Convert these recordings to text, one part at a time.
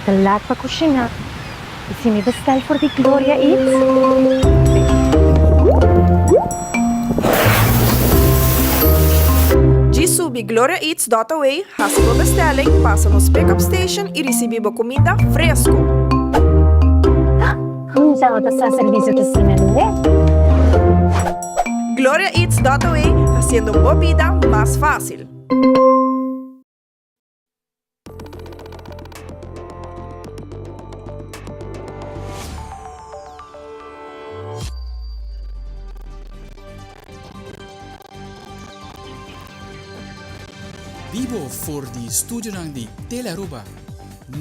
ta laat pa kushiná. I si mi bestel for di Gloria Eats? Djis subi gloriaeats dot away, hasi bo bestelling, pasa nos pick-up station i risibí bo kuminda fresku! Mi ta sa servisio ta asina lihé. Gloriaeats dot away, hasiendo bo bida mas fásil! Bibo for di studionan di Telearuba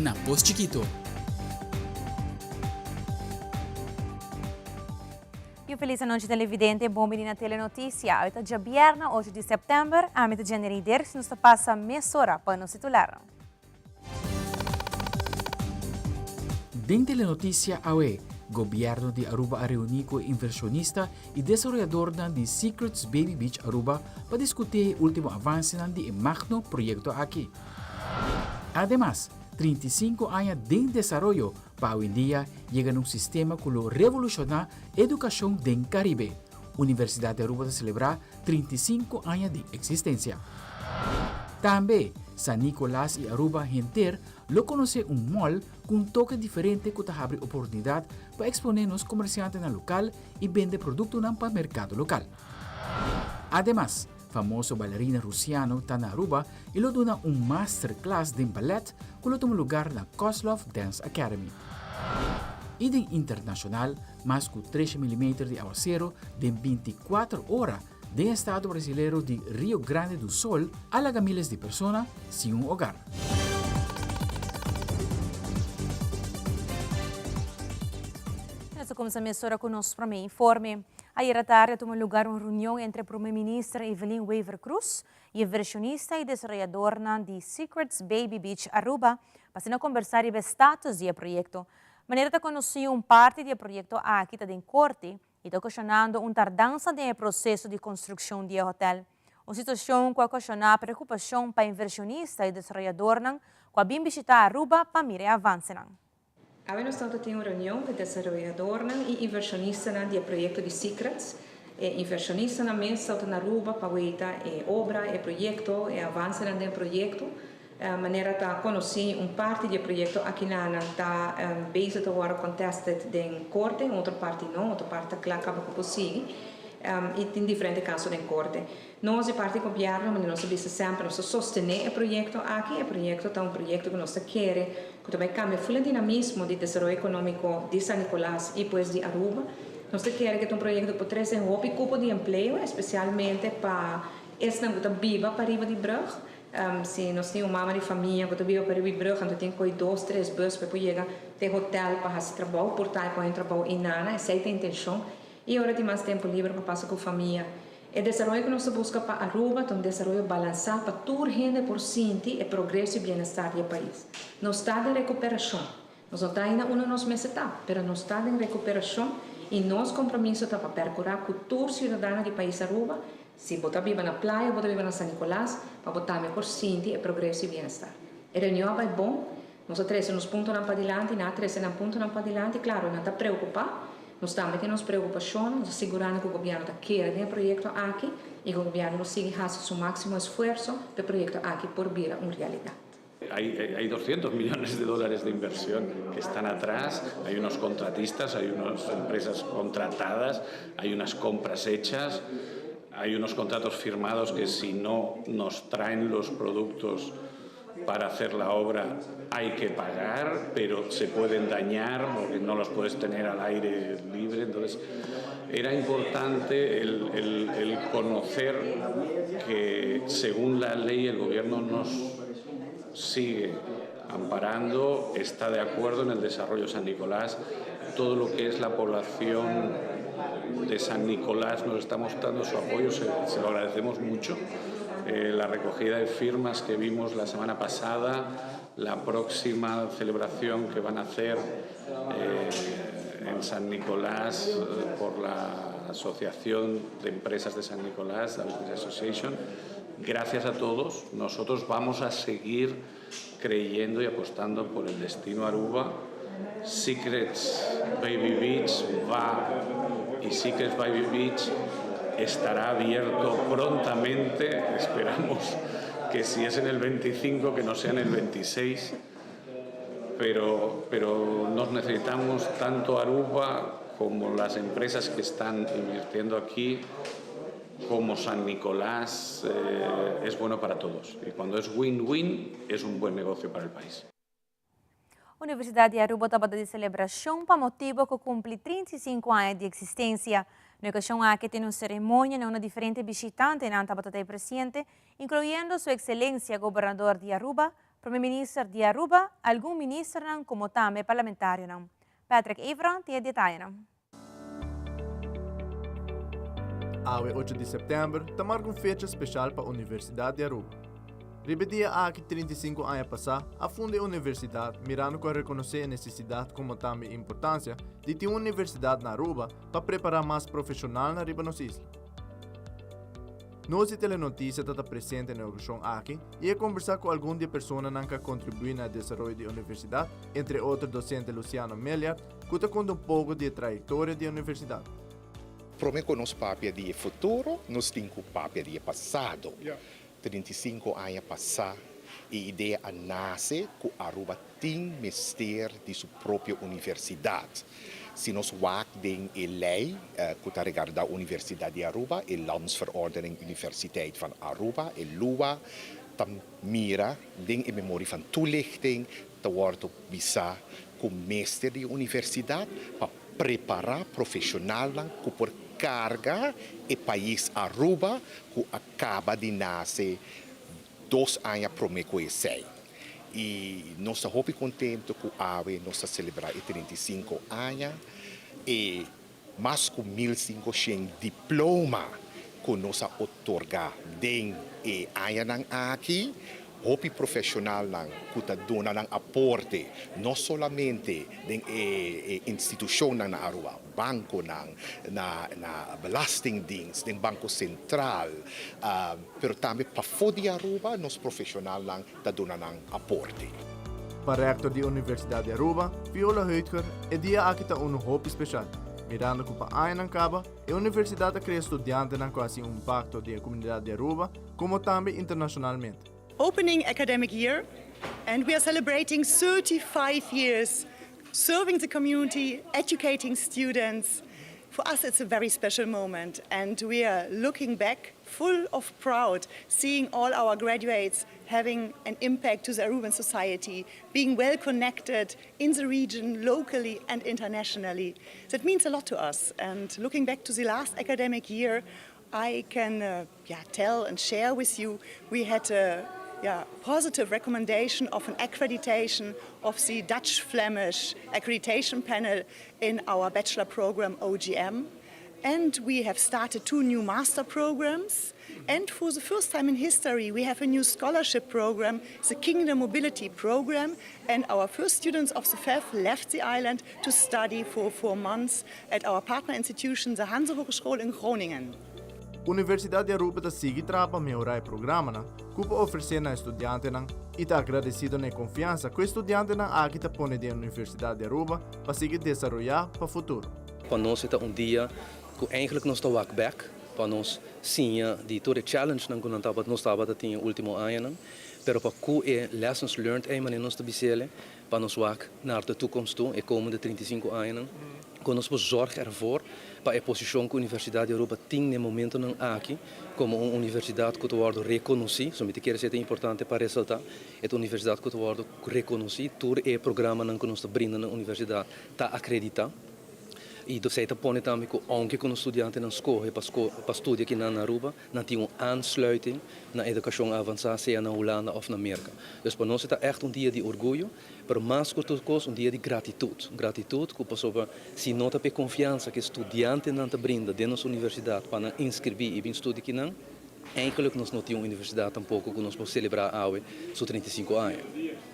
na Pos Chikito. Y un feliz anochi televidente, bon bini na Telenoticia. Awe ta djabierna ocho di september, ami ta Jenny Dirks, nos ta pasa mesora pa nos titularnan. Den Telenoticia awe, Gobierno di Aruba a reuni cu e inversionista y desaroyadornan di Secrets Baby Beach Aruba pa discuti e ultimo avancenan di e magno proyecto aki. Ademas, 35 aña den desaroyo pa awendia yega na un sistema ku lo revolushoná edukashon den Karibe. Universidat di Aruba ta selebrá 35 aña di eksistensia. Tambe, San Nicolas i Aruba henter lo konosé un mall ku un toke diferente ku ta habri oportunidat pa eksponé nos komersiantenan lokal i bende produktonan pa merkado lokal. Ademas, Famoso balerina Rusiano ta na Aruba y lo duna un masterclass den ballet cu lo tuma lugar na Kozlov Dance Academy. Y den internacional, mas cu trece milimeter di awacero den binticuater ora den estado Brasilero di Rio Grande do Sul a laga miles di persona sin un hogar. Nos ta cuminsa mesora cu nos prome informe. Ayera tardi a tuma lugar un reunion entre Prome Minister Evelyn Wever-Croes y e versionista y desaroyadornan di Secrets Baby Beach Aruba pa asina conbersa riba e status di e proyecto. Manera ta conoci un parti di e proyecto aki ta den corte y ta ocasionando un tardansa den e proceso di construccion di e hotel. Un situacion cu a ocasiona preocupacion pa inversionista y desaroyadornan cu a bin bishita Aruba pa mira e avancenan. Awe nos tabata tin un reunion ku e desaroyadornan i invershonistanan di e proyekto di Secrets. E invershonistanan mes tabata na Aruba pa weita e obra, e proyekto, e avansenan den e proyekto. Manera ta konosí un parti di e proyekto akinanan ta bezig ta wòrdu contested den korte, un otro parti no, otro parti ta kla kaba ku por sigui. I tin diferente kaso den korte. Nos di parti gobièrnu, manera nos a bisa semper, nos ta sostené e proyekto aki. E proyekto ta un proyekto ku nos ta kere ku ta bai kambia ful e dinamismo di desaroyo ekonómiko di San Nicolas i pues di Aruba. Nos ta kere ku e ta un proyekto ku por trese hopi kupo di empleo, espesialmente pa esnan ku ta biba pariba di brùg. Si nos tin un mama di famia ku ta biba pariba di brùg, anto tin kohe dos, tres bùs pa e por yega te hotèl pa hasi trabou, por ta e por haña un trabou einana. Esei ta e intenshon. I ora tin mas tempu liber pa pasa ku famia. E desaroyo ku nos ta buska pa Aruba ta un desaroyo balansá pa tur hende por sinti e progreso i bienestar di e pais. Nos ta den rekuperashon. Nos no ta ainda unda nos mester ta, pero nos ta den rekuperashon i nos kompromiso ta pa perkurá ku tur siudadano di pais Aruba, si bo ta biba na playa o bo ta biba na San Nicolas, pa bo tambe por sinti e progreso i bienestar. E reunion a bai bon. Nos a trese nos puntonan padilanti, nan a trese nan puntonan padilanti. Klaro, nan ta preokupá. Nos tambe tin nos preokupashonnan. Nos ta sigurando ku gobièrnu ta kere den e proyekto aki i ku gobièrnu lo sigui hasi su máksimo esfuerso pa e proyekto aki por bira un realidat. Hay doscientos millones de dólares de inversión que están atrás, hay unos contratistas, hay unas empresas contratadas, hay unas compras hechas, hay unos contratos firmados que si no nos traen los productos para hacer la obra hay que pagar, pero se pueden dañar porque no los puedes tener al aire libre. Entonces, era importante el, el, el conocer que según la ley el gobierno nos sigue amparando, está de acuerdo en el desarrollo de San Nicolás, todo lo que es la población de San Nicolás nos está mostrando su apoyo, se, se lo agradecemos mucho. Eh, la recogida de firmas que vimos la semana pasada, la próxima celebración que van a hacer eh, en San Nicolás eh, por la Asociación de Empresas de San Nicolás, la Business Association. Gracias a todos. Nosotros vamos a seguir creyendo y apostando por el destino Aruba. Secrets Baby Beach va y Secrets Baby Beach estará abierto prontamente. Esperamos que si es en el 25, que no sea en el 26. Pero nos necesitamos tanto Aruba como las empresas que están invirtiendo aquí, como San Nicolás, es bueno para todos. Y cuando es win-win, es un buen negocio para el país. Universidad di Aruba tabata di celebracion pa motibo cu a cumpli 35 aña di existencia. Na e ocasion aki a tene un ceremonia unda diferente bishitantenan tabata presente, incluyendo su excelencia gobernador di Aruba, prome minister di Aruba, algun minister como tambe parlamentario. Patrick Evra tin detaye. Awe 8 di september, ta marca un fecha special pa Universidad di Aruba. Riba e dia aki 35 aña pasa, a funda e universidad, mirando cu a reconoce e necesidad como tambe importancia di tin un universidad na Aruba pa prepara mas profesional riba nos isla. Nos di Telenoticia ta presente na e ocasion aki y a conversa cu algun di e personanan cu a contribui na desaroyo di e universidad, entre otro docente Luciano Meliar, cu ta conta un poco di trayectoria di e universidad. Prome cu nos papia di futuro, nos tin cu papia di pasado. 35 aña pasa, e idea a nace cu Aruba tin mester di su propio universidad. Si nos wak den e ley cu ta regarda Universidad di Aruba, e Landsverordening Universiteit van Aruba, e LUA, ta mira den e memorie van toelichting, ta wordo bisa cu mester di universidad pa prepara profesional cu por carga e pais Aruba cu a caba di nace 2 aña prome cu esey. Y nos ta hopi contento cu awe nos ta celebra 35 aña y mas cu 1500 diploma cu nos a otorga den e añanan aki, hopi profesionalnan cu ta duna nan aporte, no solamente den e institucionnan na Aruba, banconan, na Belastingdienst, den Banco Central, pero tambe pafo di Aruba, nos profesionalnan ta duna nan aporte. Pa rector di Universidad di Aruba, Viola Heutger, e dia aki ta un hopi special. Mirando cu pa añanan caba, e universidad a crea studiantenan cu a haci un impacto den comunidad di Aruba, como tambe internacionalmente. Opening academic year, and we are celebrating 35 years serving the community, educating students. For us, it's a very special moment, and we are looking back full of proud, seeing all our graduates having an impact to the Aruban society, being well connected in the region, locally and internationally. That means a lot to us. And looking back to the last academic year, I can tell and share with you we had a positive recommendation of an accreditation of the Dutch Flemish accreditation panel in our bachelor program OGM. And we have started two new master programs. And for the first time in history, we have a new scholarship program, the Kingdom Mobility Program. And our first students of the FEF left the island to study for 4 months at our partner institution, the Hanzehogeschool in Groningen. Universidad di Aruba ta sigui traha pa mehora e programanan cu ta ofrece na studiantenan y ta agradecido na confiansa cu e studiantenan aki ta pone den Universidad di Aruba pa sigui desaroya pa futuro. Pa nos ta un dia cu eigenlijk nos ta wak back pa nos siña di tur e challengenan cu nos tabata tin ultimo añanan, pero pa cu e lessons learned ey manera nos ta bisele pa nos wak naar de toekomst toe, e komende 35 añanan. Cu nos zorg ervoor pa e posicion cu Universidad di Aruba tin na e momentonan aki como un universidad cu ta wordo reconoci, so mi kier ta importante pa resalta, e universidad cu ta wordo reconoci, tur e programanan cu nos ta brinda na universidad ta acredita. Y dus ta pone tambe cu aunke cu studiantenan scohe pa studia aki na Aruba, nan tin un aansluiting na educacion avansa, sea na Hulanda of na Amerika. Dus pa nos ta echt un dia di orguyo, pero mas cu tur cos, un dia di gratitud. Gratitud cu pasobra si no ta pa e confiansa cu studiantenan ta brinda den nos universidad pa nan inscribi y bin studia akinan, eigenlijk nos no tin un universidad tampoco cu nos por celebra awe su 35 aña.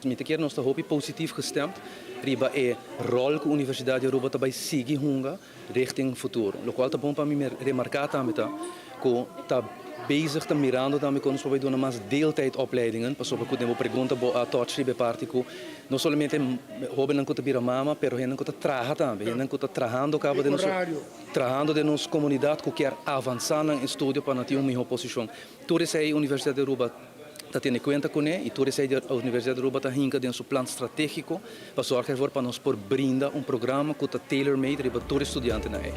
Mi ta kere nos ta hopi positief gestemd riba e rol cu Universidad di Aruba ta bay sigui hunga richting futuro. Locual ta bon pa mi remarca tambe ta cu ta bezig ta mirando tambe kon nos por bai duna mas deeltijdopleidingen, pasobra ku den bo pregunta bo a touch riba e parti ku no solamente hobennan ku ta bira mama, pero hendenan ku ta traha tambe, hendenan ku ta trahando kaba den nos trahando den nos komunidat ku kier avansa nan estudio pa nan tin un miho posishon. Tur esei Universidat di Aruba ta tene kuenta kuné i tur esei Universidat di Aruba ta hinka den su plan stratégiko pa sòrga ervoor pa nos por brinda un programa ku ta tailor made riba tur e studiantenan ei.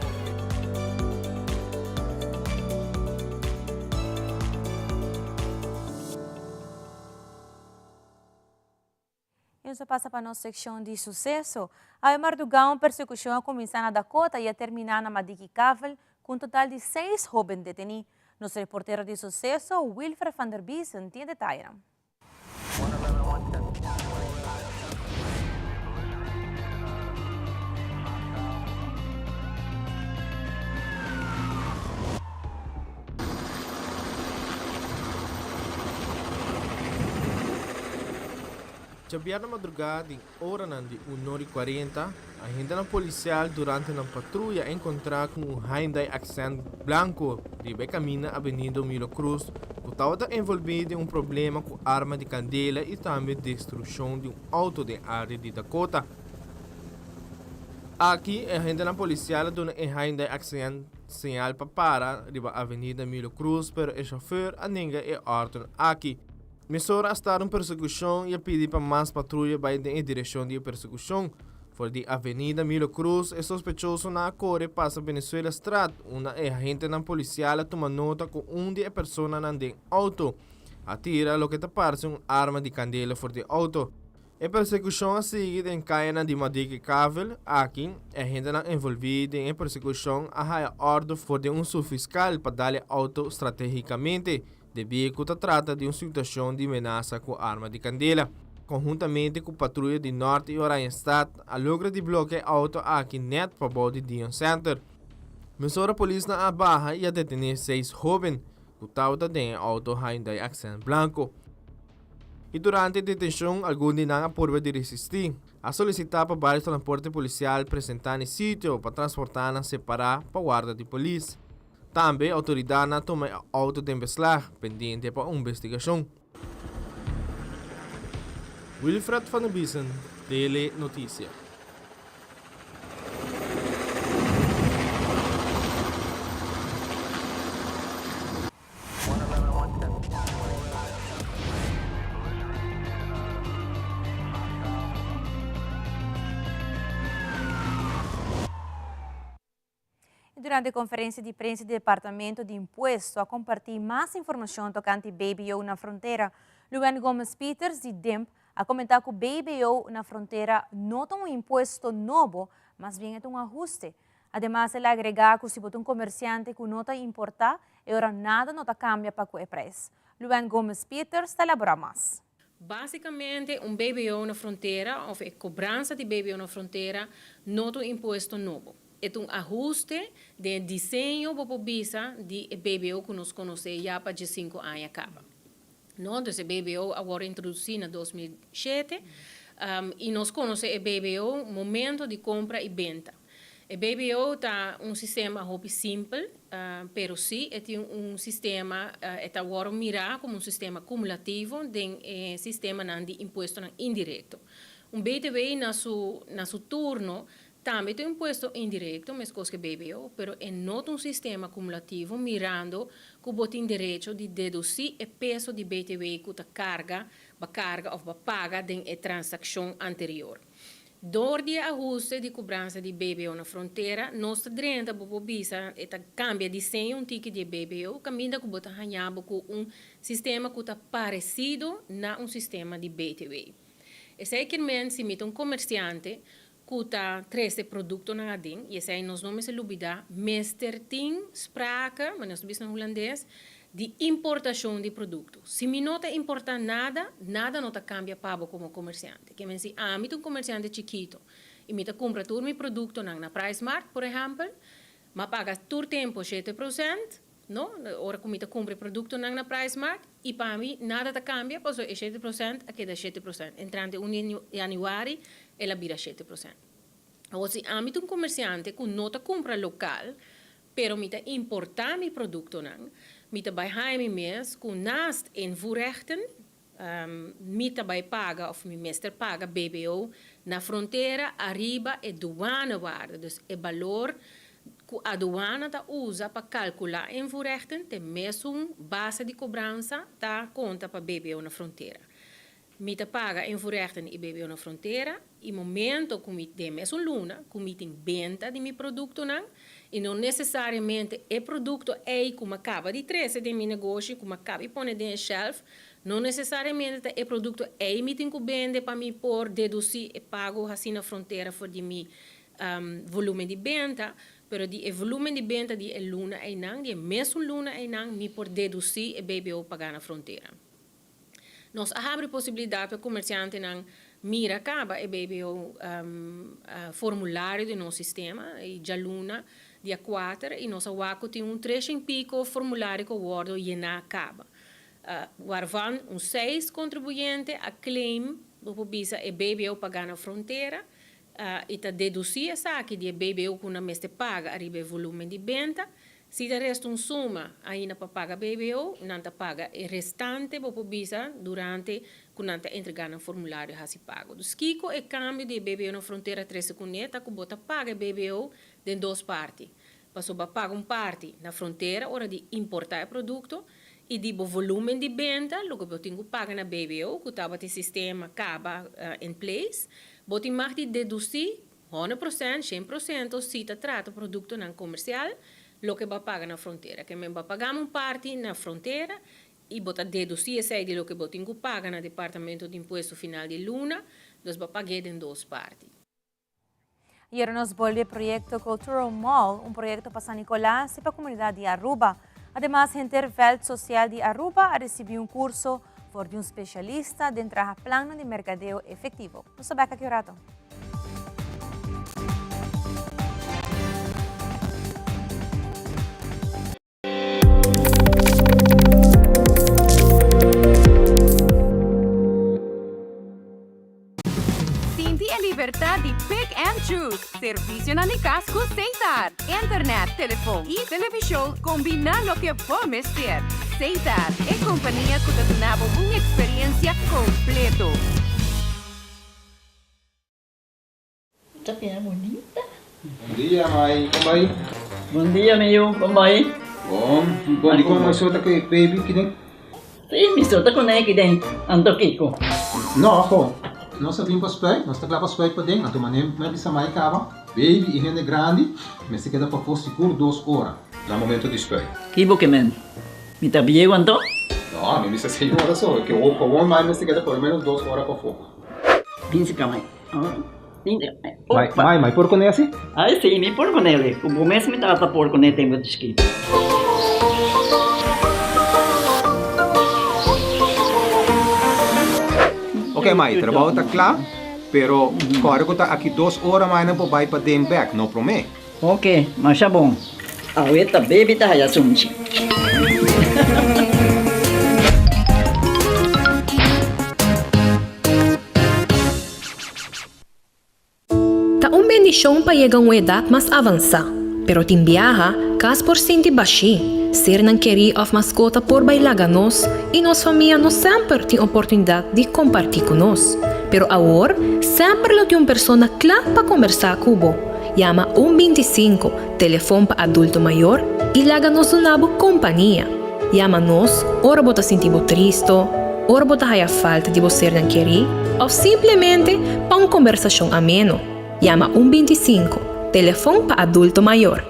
I nos a pasa pa nos sekshon di suseso. Awe mardugá un persekushon a kuminsá na Dakota i a terminá na Madiki Kavel ku un total di seis hóben detení. Nos reportero di suseso, Wilfred van der Biesen, tin e detayenan. Djabièrnè madrugá den oranan di un nor i kuarenta, agentenan polisial durante nan patruya a enkontrá ku un Hyundai Accent blanko riba e kaminda Avenida Milo Cruz ku tabata envolví den un problema ku arma di kandela i tambe destrukshon di un outo den área di Dakota. Aki e agentenan polisial a duna e Hyundai Accent señal pa para riba Avenida Milo Cruz pero e shofèr a nenga e òrden aki. Mesora a start un persekushon i a pidi pa mas patruya bai den e direkshon di e persekushon. For di Avenida Milo Cruz e sospechosonan a kore pasa Venezuela Straat unda e agentenan polisial a tuma nota ku un di e personanan den outo a tira loke ta parse un arma di kandela for di e outo. E persekushon a sigui den kayanan di Madiki Kavel. Aki, e agentenan envolví den e persekushon a haya òrdu for di un subfiskal pa dal e outo stratégikamente. Debí ku ta trata di un situashon di menasa ku arma di kandela. Konhuntamente ku patruya di Nort i Oranjestad a logra di blokia e outo aki nèt pabou di Dion Center. Mesora polisnan a baha i a detené seis hóben ku tabata den e outo Hyundai Accent blanko. I durante e detenshon algun di nan a purba di resistí. A solisitá pa vários transporte polisial presentá na e sitio pa transportá nan separá pa warda di polis. Tambe outoridatnan a tuma e outo den beslag, pendiente pa un investigashon. Wilfred van der Biesen, Tele Noticia. I durante konferensia di prensa di Departamento di Impuesto a kompartí mas informashon tokante BBO na frontera. Luan Gomez Pieters di DIMP a komentá ku BBO na frontera no ta un impuesto nobo, mas bien e ta un ahuste. Ademas el a agregá ku si bo ta un komersiante ku no ta importá, e ora nada no ta kambia pa ku e preis. Luan Gomez Pieters ta elaborá mas. Básicamente, un BBO na frontera of e cobransa di BBO na frontera no ta un impuesto nobo. E ta un ahuste den e diseño, bo por bisa, di e BBO cu nos conoce ya pa diescinco aña caba. No? Dus e BBO a worde introduci na 2007, y nos conoce e BBO momento di compra y benta. E BBO ta un sistema hopi simpel, pero sí e tin un sistema, e ta wòrdu mirá komo un sistema kumulativo den e sistemanan di impuestonan indirekto. Un BTW na su na su turno tambe ta un impuesto indirekto, meskos ku e BBO, pero e no ta un sistema kumulativo mirando ku bo tin derecho di dedusí e peso di BTW ku ta karga, ba karga òf ba paga den e transakshon anterior. Dor di e ahuste di kubransa di BBO na frontera, nos ta drenta bo por bisa e ta kambia diseño un tiki di e BBO kaminda ku bo ta haña bo ku un sistema ku ta paresido na un sistema di BTW. Esei kier men si mi ta un komersiante ku ta trese produktonan aden, i esei nos no mester lubida, mester tin sprake, manera nos ta bisa na hulandes, Di importashon di produkto. Si mi no ta importá nada, nada no ta kambia pa bo komo komersiante. Ke men si ami ta un komersiante chikito i mi ta kumpra tur mi produktonan na Pricemart, por ehèmpel, m'a paga tur tempu 7%, no, ora ku mi ta kumpra e produktonan na Pricemart i pa mi nada ta kambia pasobra e 7% a keda 7%. Entrante un di yanüari el a bira 7%. Awor si ami ta un komersiante ku no ta kumpra lokal, Pero mi ta importá mi produktonan. Mi ta bai haña mi mes ku naast invoerrechten mi ta bai paga òf mi mester paga BBO na frontera ariba e douanewaarde, dus e balor ku aduana ta usa pa kalkulá invoerrechten te mesun base di kobransa ta konta pa BBO na frontera. Mi ta paga invoerrechten i BBO na frontera i momento ku mi den mesun luna ku mi tin benta di mi produktonan i no nesesariamente e produkto ei ku mi a kaba di trese den mi negoshi ku mi a kaba di pone den e shelf no nesesariamente ta e produkto ei mi tin ku bende pa mi por dedusí e pago hasí na frontera for di mi volumen di benta pero di e volumen di benta di e luna einan di e mesun luna einan mi por dedusí e BBO pagá na frontera. Nos a habri posibilidat pa e komersiantenan mira kaba e BBO formulario di nos sistema i djaluna dia kuater i nos a wak ku tin un treshen piko formulario ku a wòrdu yená kaba. Waarvan un seis kontribuyente a claim, bo por bisa, e BBO pagá na frontera i ta dedusí esaki di e BBO ku nan mester paga ariba e volumen di benta. Si ta resta un suma ainda pa paga BBO, nan ta paga e restante, bo por bisa, durante ku nan ta entregá nan formulario hasi pago. Dus kiko e kambio di e BBO na frontera trese kuné ta ku bo ta paga e BBO den dos parti. Pasobra bo a paga un parti na frontera ora di importá e produkto i di bo volumen di benta, loke bo tin ku paga na BBO, ku tabata e sistema kaba in place, bo tin mag di dedusí honderd prosent, 100%, si ta trata produktonan komersial, loke bo a paga na frontera. Ke men bo a pagá un parti na frontera i bo ta dedusí esei di loke bo tin ku paga na Departamento di Impuesto final di luna, dus bo a pag'é den dos parti. Ayera nos bolbe e proyecto Cultural Mall, un proyecto pa San Nicolas y pa comunidad di Aruba. Ademas henter veld social di Aruba a ricibi un curso for di un specialista den traha plannan di mercadeo efectivo. Nos ta bek aki un rato. Sinti e libertad di pick and choose. Servicionan di cas cu Setar. Internet, telefon y television combina loke bo mester. Setar, e compania cu ta duna bo un experiencia completo. Ta bira bunita. Bon dia mai, kon bai? Bon dia mi yu, kon bai? Bon, bon di kon mai so ta ku e baby kiden? Si, mi so ta kuné kiden, anto kiko? No, ho, nos a bin pa spuit, nos ta kla pa spuit paden, anto manera mi a bisa mai kaba, baby i hende grandi mester keda pafó sigur dos ora na momento di spuit. Ki bo ke men? Mi ta bieu anto? No, mi bisa señora so, ke awor mai mester keda por lo menos dos ora pafó. Bin si kama. Mai, mai, mai por kuné asi? Ai si, mi por kuné li. Ku bo mes mi tata por kuné tempu di chikito. Ok mai, trabou ta kla, pero kòrda ku ta aki dos ora mai nan por bai paden bèk, no promé. Ok, masha bon. Awe ta baby ta haya sunchi. Ta un bendishon pa yega un edat mas avansá, pero tin biaha, kas por sinti bashí, sernan kerí òf maskota por bai laga nos i nos famia no semper tin oportunidat di kompartí ku nos. Pero awor, semper lo tin un persona kla pa kombersá ku bo. Yama un 25, telefon pa adulto mayor, i laga nos duna bo kompania. Yama nos ora bo ta sinti bo tristo, ora bo ta haya falta di bo sernan kerí òf simplemente pa un kombersashon ameno. Yama un 25, telefon pa adulto mayor.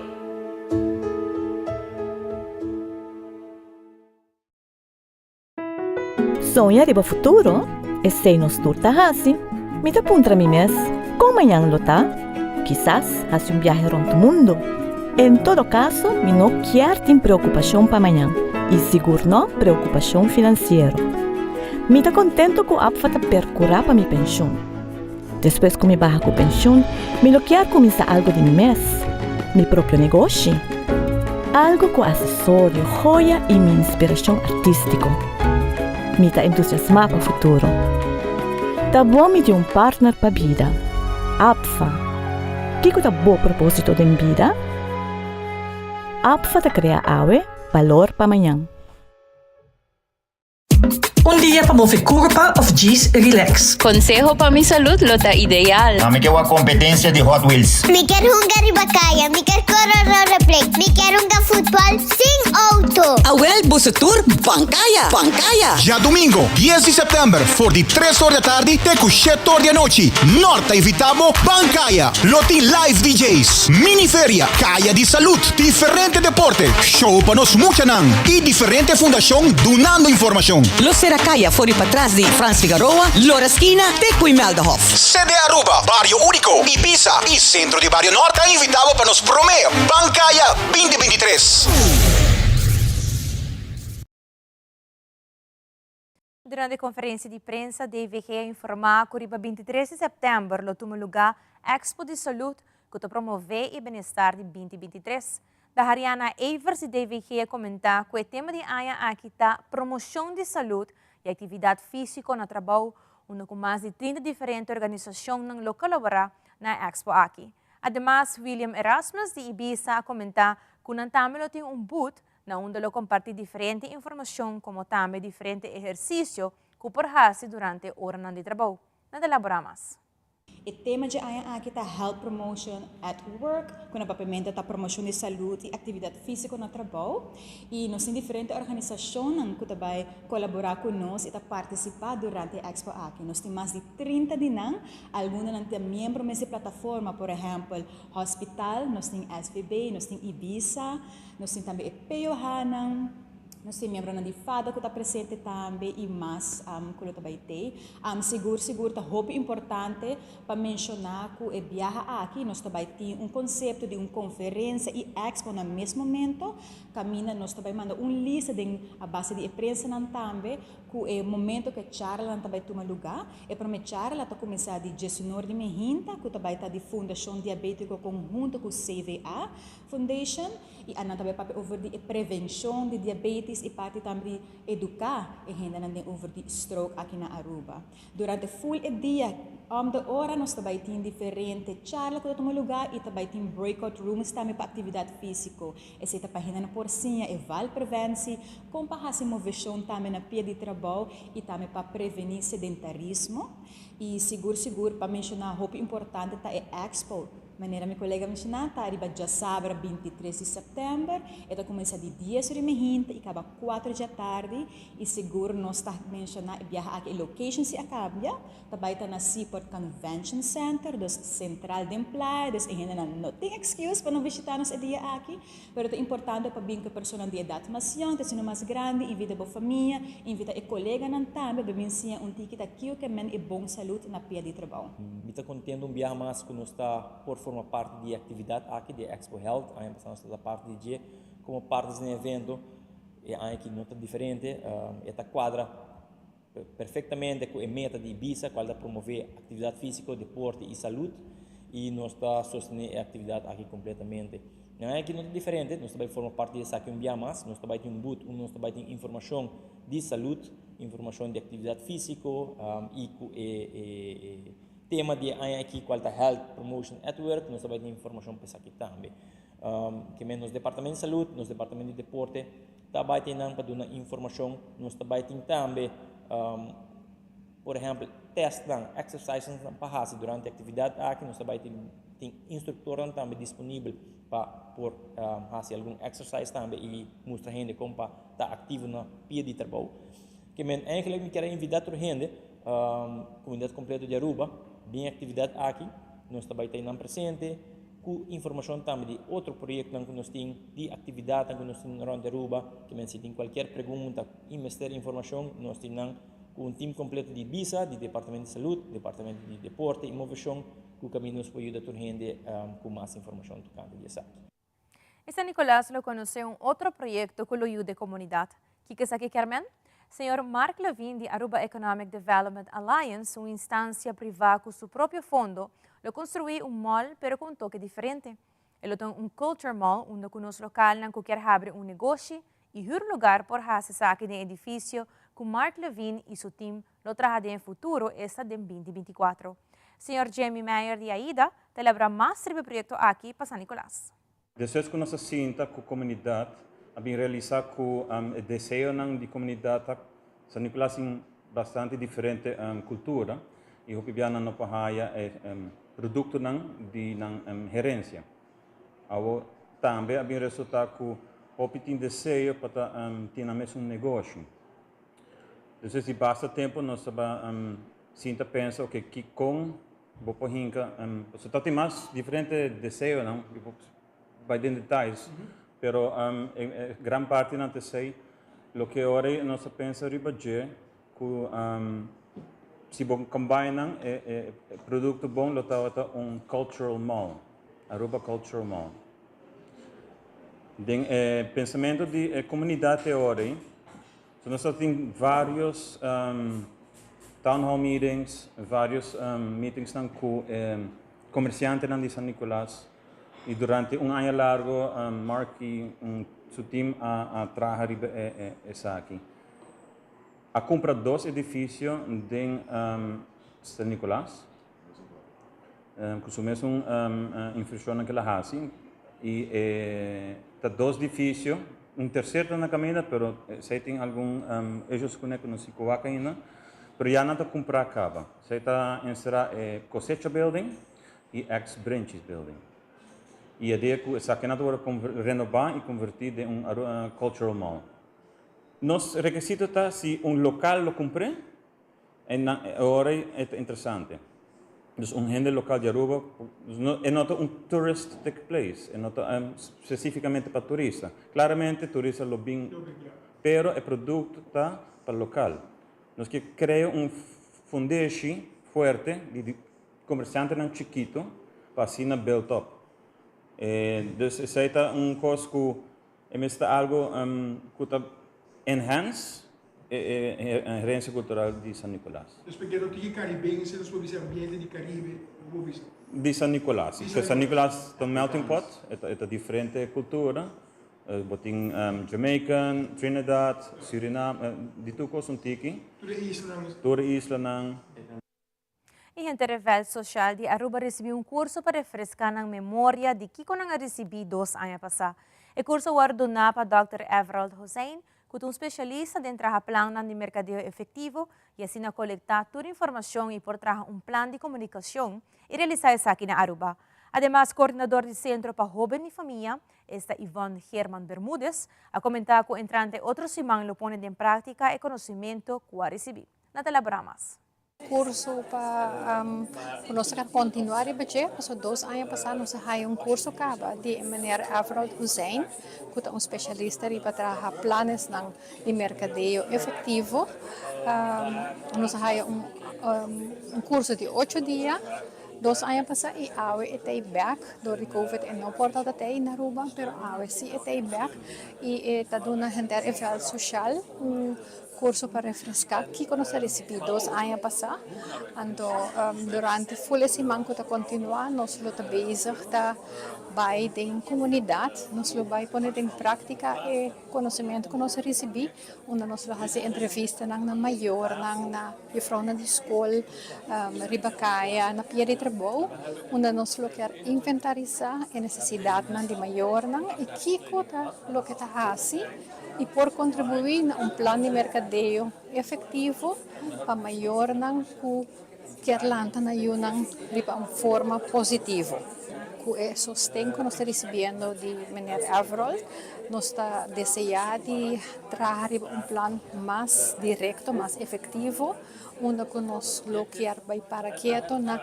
Soña riba futuro? Esei nos tur ta hasi. Mi ta puntra mi mes, kon mañan lo ta? Kisas hasi un biahe rònt mundu. En todo kaso, mi no kier tin preokupashon pa mañan, i sigur no preokupashon finansiero. Mi ta kontentu ku APFA ta perkurá pa mi penshun. Despues ku mi baha ku penshun, mi lo kier kuminsá algu di mi mes, mi propio negoshi. Algu ku asesorio, joya i mi inspirashon artístiko. Mi ta entusiasmá pa futuro. Ta bon mi tin un partner pa bida. APFA. Kiko ta bo propósito den bida? APFA ta krea awe, balor pa mañan. Un dia pa move curpa of djis relax. Conseho pa mi salud lo ta ideal. Ami ke wak competencia di Hot Wheels. Mi kier hunga riba caya, mi kier core rollerblade, mi kier hunga futbol sin auto. Awel boso tur ban caya, ban caya! Djadumingo, dies di sèptèmber, for di tres or di atardi te ku shete or di anochi, Nort ta invitá bo ban kaya! Lo tin live DJ's, mini feria, kaya di salud, diferente deporte, show pa nos muchanan i diferente fundashon dunando informashon. Lo sera kaya for di patras di Frans Figaroa, Lora Skina te ku Imeldahof. CD Aruba, Bario Unico, Ibiza i Centro di Bario Nort ta invitá bo pa nos promé Ban Kaya 2023. Durante konferensia di prensa, DVG a informá ku riba 23 di sèptèmber lo tuma lugá Expo di Salud ku ta promové e benestar di 2023. Dahariana Evers di DVG a komentá ku e tema di aña aki ta Promoshon di Salud i Aktividat Físiko na Trabou, unda ku mas di 30 diferente organisashonnan lo kolaborá na e expo aki. Ademas, William Erasmus di Ibisa a komentá ku nan tambe lo tin un booth na unda lo kompartí diferente informashon komo tambe diferente ehersisio ku por hasi durante oranan di trabou. Nan ta elaborá mas. E tema dje aña aki ta Health Promotion at Work, ku na papiamento ta Promoshon di Salud i Aktividat Físiko na Trabou. I nos tin diferente organisashonnan ku ta bai kolaborá ku nos i ta partisipá durante e expo aki. Nos tin mas di 30 di nan, algun di nan ta miembro mes di plataforma, por ehèmpel Hospital, nos tin SVB, nos tin Ibisa, Nos tin tambe e POH-nan, nos tin miembronan di fada ku ta presente tambe i mas ku lo ta bai tei. Sigur sigur ta hopi importante pa menshoná ku e biaha aki nos ta bai tin un konsepto di un konferensia i expo na mes momento, kaminda nos ta bai manda un lista den a base di e prensanan tambe ku e momento ku e charlanan ta bai tuma lugá. E promé charla ta kuminsá di diesunor di mehinta ku ta bai ta di Fundashon Diabétiko konhunto ku CVA. Foundation y anan ta bay papia over di e prevencion di diabetes y parti tambe di educa e hendenan den over di stroke aki na Aruba. Durante full e dia om de ora nos ta bay tin diferente charla cu ta tuma lugar y ta bay tin breakout rooms tambe pa actividad fisico. Esey ta pa hendenan por siña e valpreventie, con pa haci movecion tambe na pia di trabou y tambe pa preveni sedentarismo. Y sigur sigur pa menciona hopi importante ta e expo. Manera mi kolega menshoná, ta riba djasabra 23 di sèptèmber. E ta kuminsá di dies ora i mehinta i kaba kuater djatardi. I sigur nos ta menshoná e biaha aki e location si a kambia, ta bai ta na Seaport Convention Center, dus sentral den playa, dus e hendenan no tin excuse pa no bishitá nos e dia aki. Pero ta importante pa bin ku e personanan di edat mas yòn, te sino mas grandi, invita bo famia, invita e koleganan tambe pa bin siña un tiki ta kiko ke men e bon salud na pia di trabou. Mi ta contento un biaha mas cu nos ta por forma parti di e actividad aki di e Expo Health. Aña pasa nos tabata parti di dje como partes den e evento. E aña aki no ta diferente. E ta cuadra perfectamente cu e meta di Ibisa cual ta promove actividad fisico, deporte y salud y nos ta sostene e actividad aki completamente. E aña aki no ta diferente, nos ta bay forma parti di esaki un bia mas, nos ta bay tin un booth unda nos ta bay tin informacion di salud, informacion di actividad fisico y cu e tema di e aña aki cual ta Health Promotion at Work, nos ta bay tin informacion pa esaki tambe. Kimen nos departamento di salud, nos departamento di deporte ta bai tin nan pa duna informacion. Nos ta bai tin tambe, por ehempel, testnan, exercises nan pa haci durante actividad aki. Nos ta bai tin tin instructornan tambe disponibel pa por haci algun exercise tambe y mustra hende con pa ta activo na pia di trabou. Kimen eigenlijk mi kier a invita tur hende, comunidad completo di Aruba, bin actividad aki. Nos ta bai ta nan presente. Ku informashon tambe di otro proyektonan ku nos tin, di aktividatnan ku nos tin rònt di Aruba. Ke men si tin kualkier pregunta i mester informashon, nos tin nan ku un tim kompleto di bisa, di Departamento di Salud, Departamento di Deporte i Moveshon, ku kaminda nos por yuda tur hende ku mas informashon tokante di esaki. E San Nicolas lo konosé un otro proyekto ku lo yuda e komunidat. Kiko esaki kier men? Señor Mark Levine di Aruba Economic Development Alliance, un instancia priva cu su propio fondo, lo construi un mall pero cu un toke diferente. E lo ta un culture mall unda cu nos localnan cu kier habri un negoshi y huur lugar por haci esaki den edificio cu Mark Levine y su team lo traha den e futuro, esta den 2024. Señor Jamie Meyer di AIDA ta elabora mas riba e proyecto aki pa San Nicolas. Despues ku nos a sinta ku komunidat, a bin realisá ku e deseonan di komunidat ta. San Nicolas tin bastante diferente cultura y hopi bia nan no por haya e productonan di nan herencia. Awo tambe a bin resulta cu hopi tin deseo pa ta tin nan mesun negoshi. Entonces di basta tempo nos taba sinta pensa ok kikon bo por hinca, pasobra ta tin mas diferente deseonan, bo por bai den detayes, pero e gran partinan ta esey. Loke ora nos a pensa riba dje cu si bo combine nan e producto bon lo tabata un cultural mall, Aruba Cultural Mall. Den e pensamento di e comunidad te ora ey, so nos a tin varios town hall meetings, varios meetingsnan cu e comerciantenan di San Nicolas y durante un aña largo Mark y su team a traha riba esaki. A cumpra dos edificio den San Nicolas cu su mesun inversionnan cu el a haci y e ta dos edificio, un tercer ta na caminda pero esey tin algun issues cune cu no si cu wak ainda, pero ya nan ta cumpra caba. Esey ta encera e Cosecha Building y ex Brenchis Building. Y e dia cu esakinan ta worde renoba y converti den un cultural mall. Nos rekisito ta si un lokal lo kumpr'é, e nan e ora ei e ta interesante. Dus un hende lokal di Aruba, e no ta un touristic place, e no ta spesifikamente pa turista. Klaramente turista lo bin, pero e produkto ta pa lokal. Nos ke krea un fundeshi fuerte di komersiantenan chikito pa asina build up. Dus esei ta un kos ku E mester ta algo cu ta enhance e herencia cultural di San Nicolas. Dus p'e no tin e caribense, nos por bisa e ambiente di Caribe, bo por bisa? Di San Nicolas. Si. San Nicolas ta un melting pot, e ta diferente cultura. Bo tin Jamaican, Trinidad, Suriname, di tur cos un tiki. Tur e islanan. Tur e islanan. E henter e veld social di Aruba ricibi un curso pa refresca nan memoria di kico nan a ricibi dos aña pasa. E curso a wordo duna pa Dòkter Everald Hosein, cu ta un specialista den traha plannan di mercadeo efectivo y asina colecta tur informacion y por traha un plan di comunicacion y realisa esaki na Aruba. Ademas, coordinador di Centro pa Hoben y Famia, esta Yvonne Geerman Bermudez, a comenta cu entrante otro siman lo pone den practica e conocimento cu a ricibi. Nan ta elabora mas. Curso pa cu nos ta continua riba dje, pasobra dos aña pasa nos a haya un curso caba di e meneer Everald Hussein cu ta un specialista riba traha planesnan di mercadeo efectivo. Nos a haya un curso di ocho dia dos aña pasa y awe e ta ey bek, door di covid e no por tabata ey na Aruba, pero awe si e ta ey bek y e ta duna henter e veld social un Curso pa refresca kico nos a ricibi dos aña pasa. Anto durante full e siman cu ta continua nos lo ta bezig ta bay den comunidad, nos lo bay pone den practica e conocimento cu nos a ricibi, unda nos lo haci entrevistanan na mayornan, na juffrouwnan di scol, riba caya, na pia di trabou, unda nos lo kier inventarisa e necesidadnan di mayornan y kico ta loke ta haci. y por contribui na un plan di mercadeo efectivo pa mayornan cu kier lanta nan yunan riba un forma positivo. Cu e sosten cu nos ta ricibiendo di meneer Everold, nos ta desea di traha riba un plan mas directo, mas efectivo, unda cu nos lo kier bay para keto na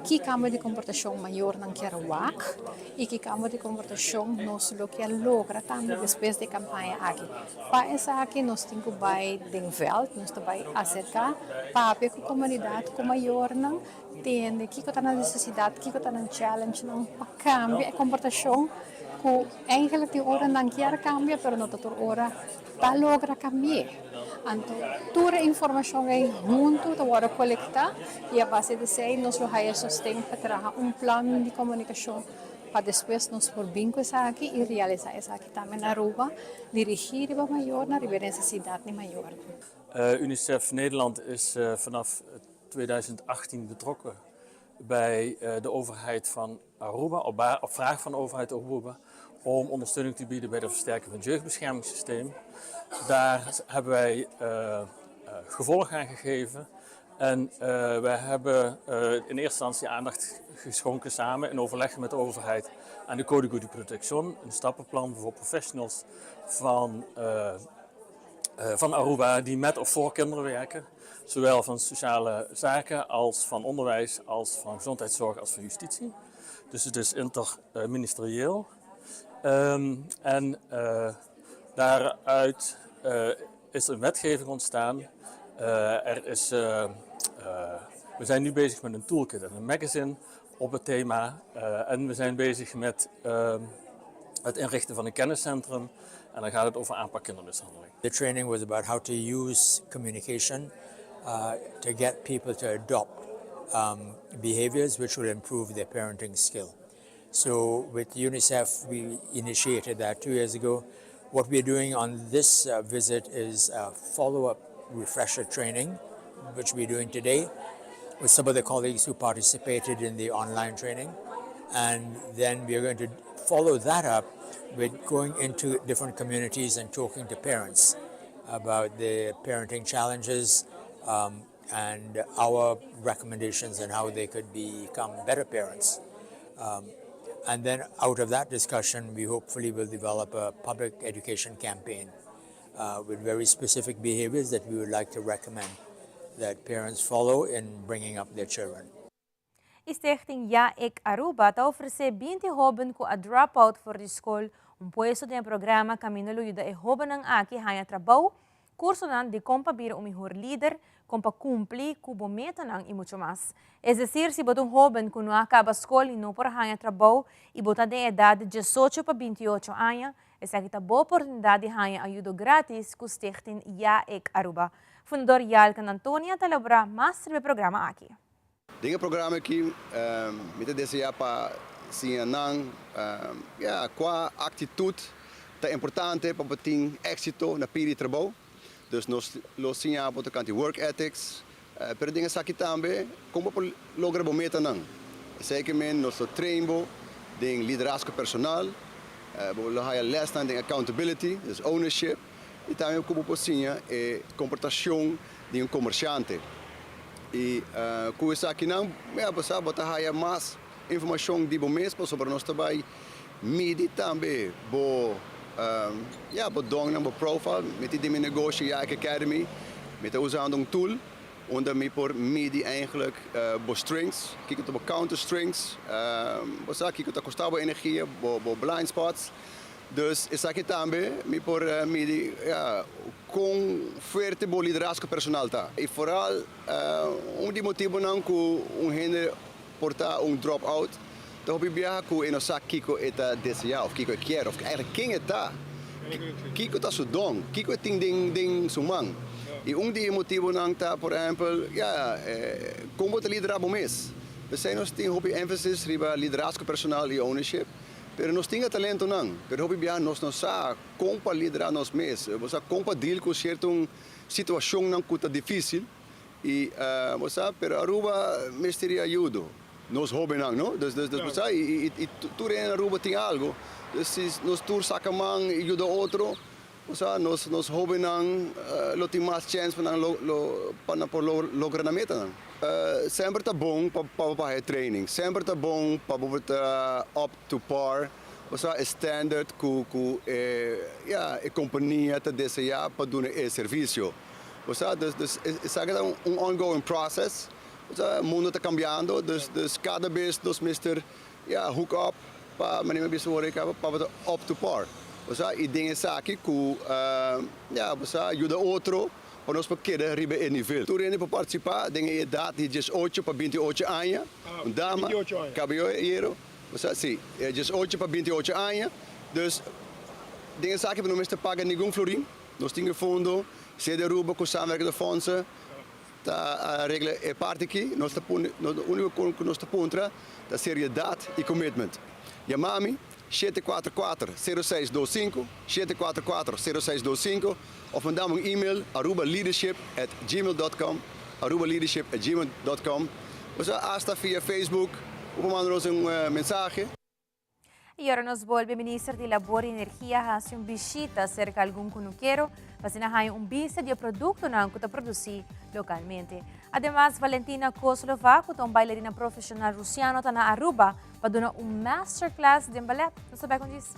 Ki kambio di komportashon mayornan kier wak i ki kambio di komportashon nos lo kier logra tambe despues di e kampaña aki? Pa esaki nos tin ku bai den vèlt, nos ta bai aserká, papia ku komunidat, ku mayornan, tende kiko ta nan nesesidat, kiko ta nan challengenan pa kambia e komportashon ku eigenlik tin ora nan kier kambia pero no ta tur ora ta logra cambi'é. Anto tur e informacion ei hunto ta wordo colecta y a base di esei nos lo haya sosten pa traha un plan di comunicacion pa despues nos por bin cu esaki y realisa esaki tambe na Aruba, dirigi riba mayornan, riba e necesidad di mayornan. Unicef Nederland is vanaf 2018 betrokken bij de overheid van Aruba, op, op vraag van de overheid Aruba, om ondersteuning te bieden bij de versterking van het jeugdbeschermingssysteem. Daar hebben wij uh, gevolg aan gegeven. En wij hebben in eerste instantie aandacht geschonken samen in overleg met de overheid aan de Código de Protección, een stappenplan voor professionals van Aruba die met of voor kinderen werken. Zowel van sociale zaken als van onderwijs, als van gezondheidszorg, als van justitie. Dus het is interministerieel. En daaruit is een wetgeving ontstaan. We zijn nu bezig met een toolkit en een magazine op het thema. En we zijn bezig met het inrichten van een kenniscentrum. En dan gaat het over aanpak kindermishandeling. The training was about how to use communication to get people to adopt behaviors which will improve their parenting skill. So with UNICEF, we initiated that 2 years ago. What we're doing on this visit is a follow-up refresher training, which we're doing today with some of the colleagues who participated in the online training. And then we are going to follow that up with going into different communities and talking to parents about the parenting challenges and our recommendations on how they could become better parents. And then out of that discussion, we hopefully will develop a public education campaign with very specific behaviors that we would like to recommend that parents follow in bringing up their children. Stichting Ja Ik Aruba ta ofrece 20 hoben cu a drop out for di scol un puesto den programa caminda lo yuda e hobennan aki haya trabou, cursonan di con pa bira un mihor lider, con pa cumpli cu bo metanan y mucho mas. Es decir, si bo ta un hoben cu no a caba scol y no por haya trabou y bo ta di edad di 18 pa 28 aña, esaki ta bo oportunidad di haya ayudo gratis cu Stichting Ja Ik Aruba. Fundador Yalkan Antonia ta elabora mas riba e programa aki. Den e programa aki, mi ta desea pa siña nan, ja, cua actitud ta importante pa tin exito na pia di trabou. Dus nos lo siña tocante work ethics, pero den esaki tambe con pa logra bo metanan. Esey kiermen nos lo train bo den liderazgo personal, lo haya les den accountability, dus ownership, y tambe con pa siña e comportacion di un comerciante. Y cu esakinan, ja, bo sa, bo ta haya mas informacion di bo mes sobre nos tambe midi tambe bo ja, bo don bo profile, mi tin mi negoshi Ja Academy, mi ta usando un tool unda mi por midi eigenlijk bo strengths, kiko ta bo counter strengths, bo sa kiko ta costa bo energia, bo blind spots. Dus esaki tambe mi por midi, ja, con fuerte bo liderazgo personal ta. Y vooral un di motibonan cu un hende por ta un drop out, ta hopi biaha cu e no sa kiko e ta desea of kiko e kier of eigenlijk ken e ta. Kiko ta su don, kiko e tin den su man. Y un di motibonan ta, por ehempel, ja, con bo ta lidera bo mes. Pesey nos tin hopi énfasis riba liderazgo personal y ownership, pero nos tin talentonan, pero hopi biaha nos no sa con pa lidera nos mes, bo sa con pa deal cu cierto situacionnan cu ta dificil y bo sa, pero Aruba mester ayudo. Nos hobennan, no? Dus bo sa, y tur na Aruba tin algo. Dus si nos tur saca man y yuda otro, bo sa, nos hobennan lo tin mas chance pa nan lo, lo, pa nan por logra nan metanan. Semper ta bon pa training, semper ta bon pa ta up to par, bo sa, standard cu ja, e compania ta desea pa duna e servicio. Bo sa, dus esaki ta un ongoing process. Bo sa, mundo ta cambiando, dus cada bes nos mester, ja, hook up pa manera bisa pa ta up to par. Bo sa, y den esaki cu ja, bo sa, yuda otro pa nos por keda riba e nivel. Tur hende por participa den edad di 18 pa 28 aña. Un dama, 28 aña. Caballero, bo sa, si, 18 pa 28 aña. Dus den esaki no mester paga ningun florin. Nos tin fondo, Sede Aruba cu samenwerkende fondsen, ta regla e parti aki, nos ta unico cu nos ta puntra ta seriedad y commitment. Yama mi 744-0625, 744-0625, of manda un e-mail arubaleadership@gmail.com, arubaleadership@gmail.com, of hasta via Facebook, of manda nos un mensahe. Y ora nos bolbe, Minister di Labor y Energia haci un bishita cerca algun cunukero pa asina haya un bista di e productonan cu ta produci localmente. Ademas, Valentina Kozlova, cu ta un bailarina profesional Rusiano, ta na Aruba pa duna un masterclass den ballet. Nos ta back un djis.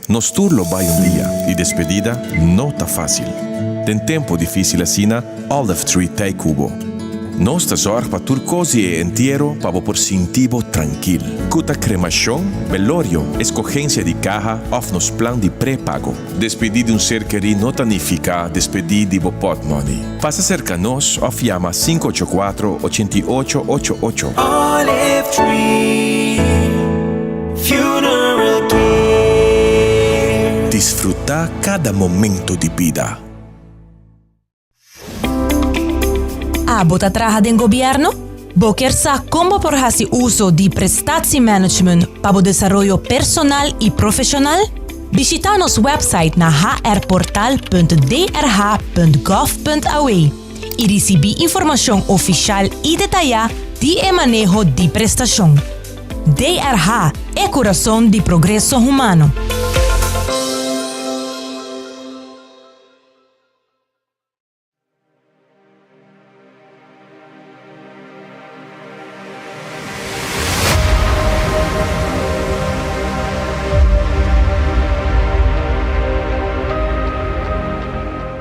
Nos tur lo bai un dia y despedida no ta facil. Den tempo dificil asina, Olive Tree t'ey cu bo. Nos ta zorg pa tur cos di e entiero pa bo por sinti bo trankil. Cu ta cremacion, velorio, escogencia di caha of nos plan di prepago. Despedi di un ser kerí no ta nifica despedi di bo potmoney. Pasa cerca nos of yama 584 88 ocho ocho. Olive Tree Funeral Care. Disfruta cada momento di bida. Abo ta traha den gobierno? Bo kier sa kon bo por hasi uso di prestatiemanagement pa bo desaroyo personal i profeshonal? Bishita nos website na hrportal.drh.gov.aw i risibí informashon ofishal i detayá di e maneho di prestashon. DRH, e kurason di progreso humano.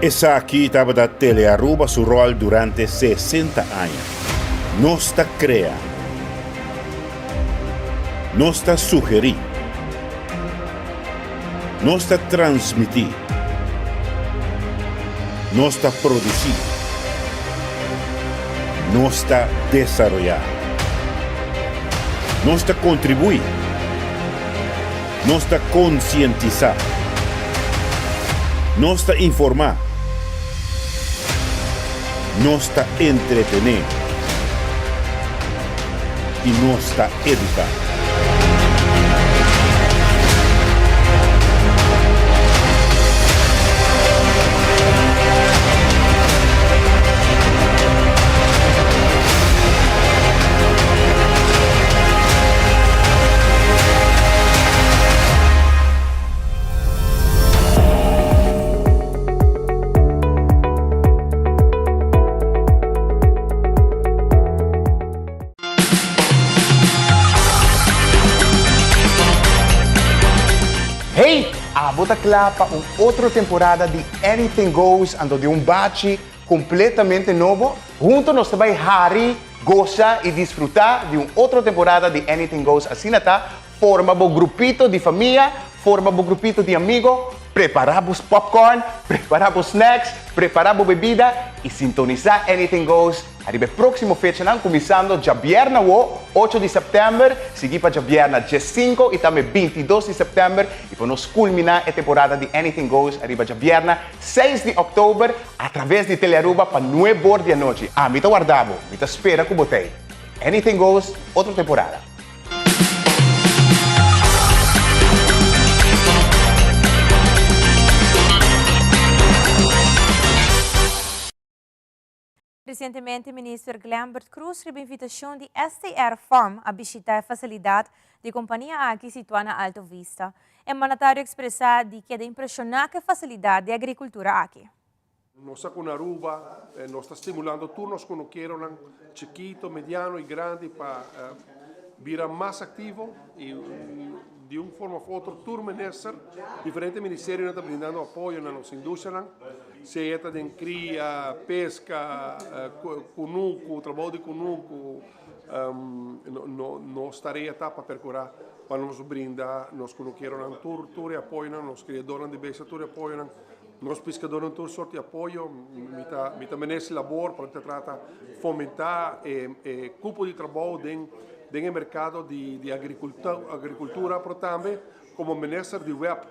Esaki tabata Telearuba su rol durante 60 aña. Nos ta crea. Nos ta sugeri. Nos ta transmití. Nos ta produsí. Nos ta desaroyá. Nos ta kontribuí. Nos ta konsientisá. Nos ta informá. Nos ta entretené. I nos ta eduká. Hey! Abo ta kla pa un otro temporada di Anything Goes anto di un bachi completamente nobo? Hunto nos ta bai hari, gosa y disfruta di un otro temporada di Anything Goes asina ta forma bo grupito di famia, forma bo grupito di amigo, prepara bo popcorn, prepara bo snacks, prepara bo bebida y sintonisa Anything Goes Ariba e próksimo fechanan, kuminsando djabièrna awo, ocho di sèptèmber, sigui pa djabièrna diesinko i tambe bintidos di sèptèmber, i pa nos kulminá e temporada di Anything Goes ariba djabièrna seis di òktober atraves di Telearuba pa nuebor di anochi. Ami ta warda bo, mi ta spera ku bo t'ei. Anything Goes, otro temporada. Resientemente Minister Glenbert Croes riba invitacion di STR Farm a bishita e facilidad di e compania aki situa na Alto Vista. E mandatario a expresa di keda impresiona cu e facilidad di agricultura aki. Nos ta con Aruba, nos ta stimulando tur nos conokeronan, chikito, mediano y grandi pa bira mas activo y di un forma of otro tur minister, diferente ministerionan ta brindando apoyo na nos industrianan. Sea ta den kria, peska, kunuku, trabou di kunuku, nos tarea ta pa perkurá pa nos brinda nos kunukeronan tur tur e apoyonan, nos kriadornan di bestia tur e apoyonan, nos piskadornan tur sort di apoyo. Mi ta mi ta menester labor pa loke ta trata fomentá e kupo di trabou den den e merkado di di agrikultura, pero tambe komo minister di web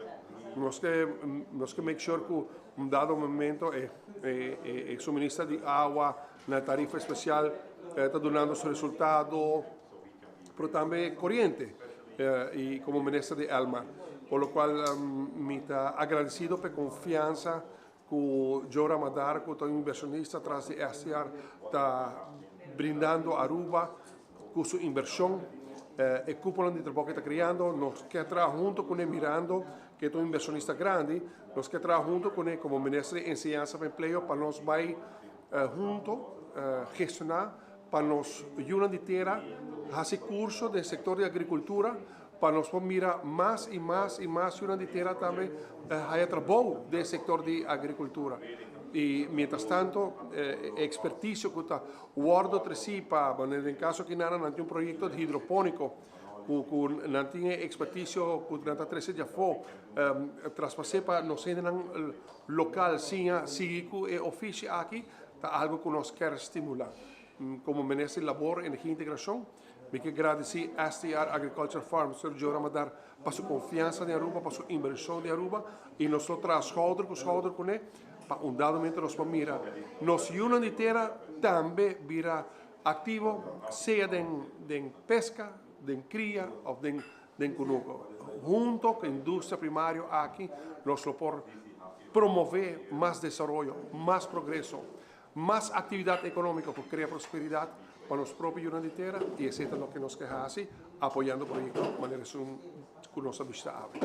nos ke nos ke make sure ku Un dado momento e e suministra di awa na tarifa especial ta dunando su resultado, pero tambe coriente y como minister di Elmar. Por lo cual mi ta agradecido pa e confiansa cu Joe Ramadar cu ta un inversionista tras di STR ta brindando Aruba cu su inversion. E cuponan di trabou cu e ta creando, nos kier traha hunto cune mirando cu e ta un inversionista grandi, nos kier traha hunto cune como Minister di Enseñansa pa Empleo pa nos bay hunto gestiona pa nos yunan di tera haci curso den sector di agricultura pa nos por mira mas y mas y mas yunan di tera tambe haya trabou den sector di agricultura. Y mientras tanto e experticio cu ta wordo treci pa, bueno den caso aki nan nan tin un proyecto di hidroponico cu cu nan tin e experticio cu nan ta trece di afo traspase pa nos hendenan local siña sigui cu e ofishi aki ta algo cu nos kier stimula. Como Minister di Labor, Energia y Integracion, Mi ke gradisí STR Agriculture Farm, Sir Joe Ramadar, pa su konfiansa den Aruba, pa su invershon den Aruba i nos lo traha skouder ku skouder kuné pa un dado momento nos por mira nos yunan di tera tambe bira aktivo sea den den peska, den kria òf den den kunuku. Hunto ku industria primario aki nos lo por promové mas desaroyo, mas progreso. Mas actividad economico cu crea prosperidad pa nos propio yunan di tera y esey ta loke nos ke haci apoyando proyecto manera esun cu nos a bishita awe.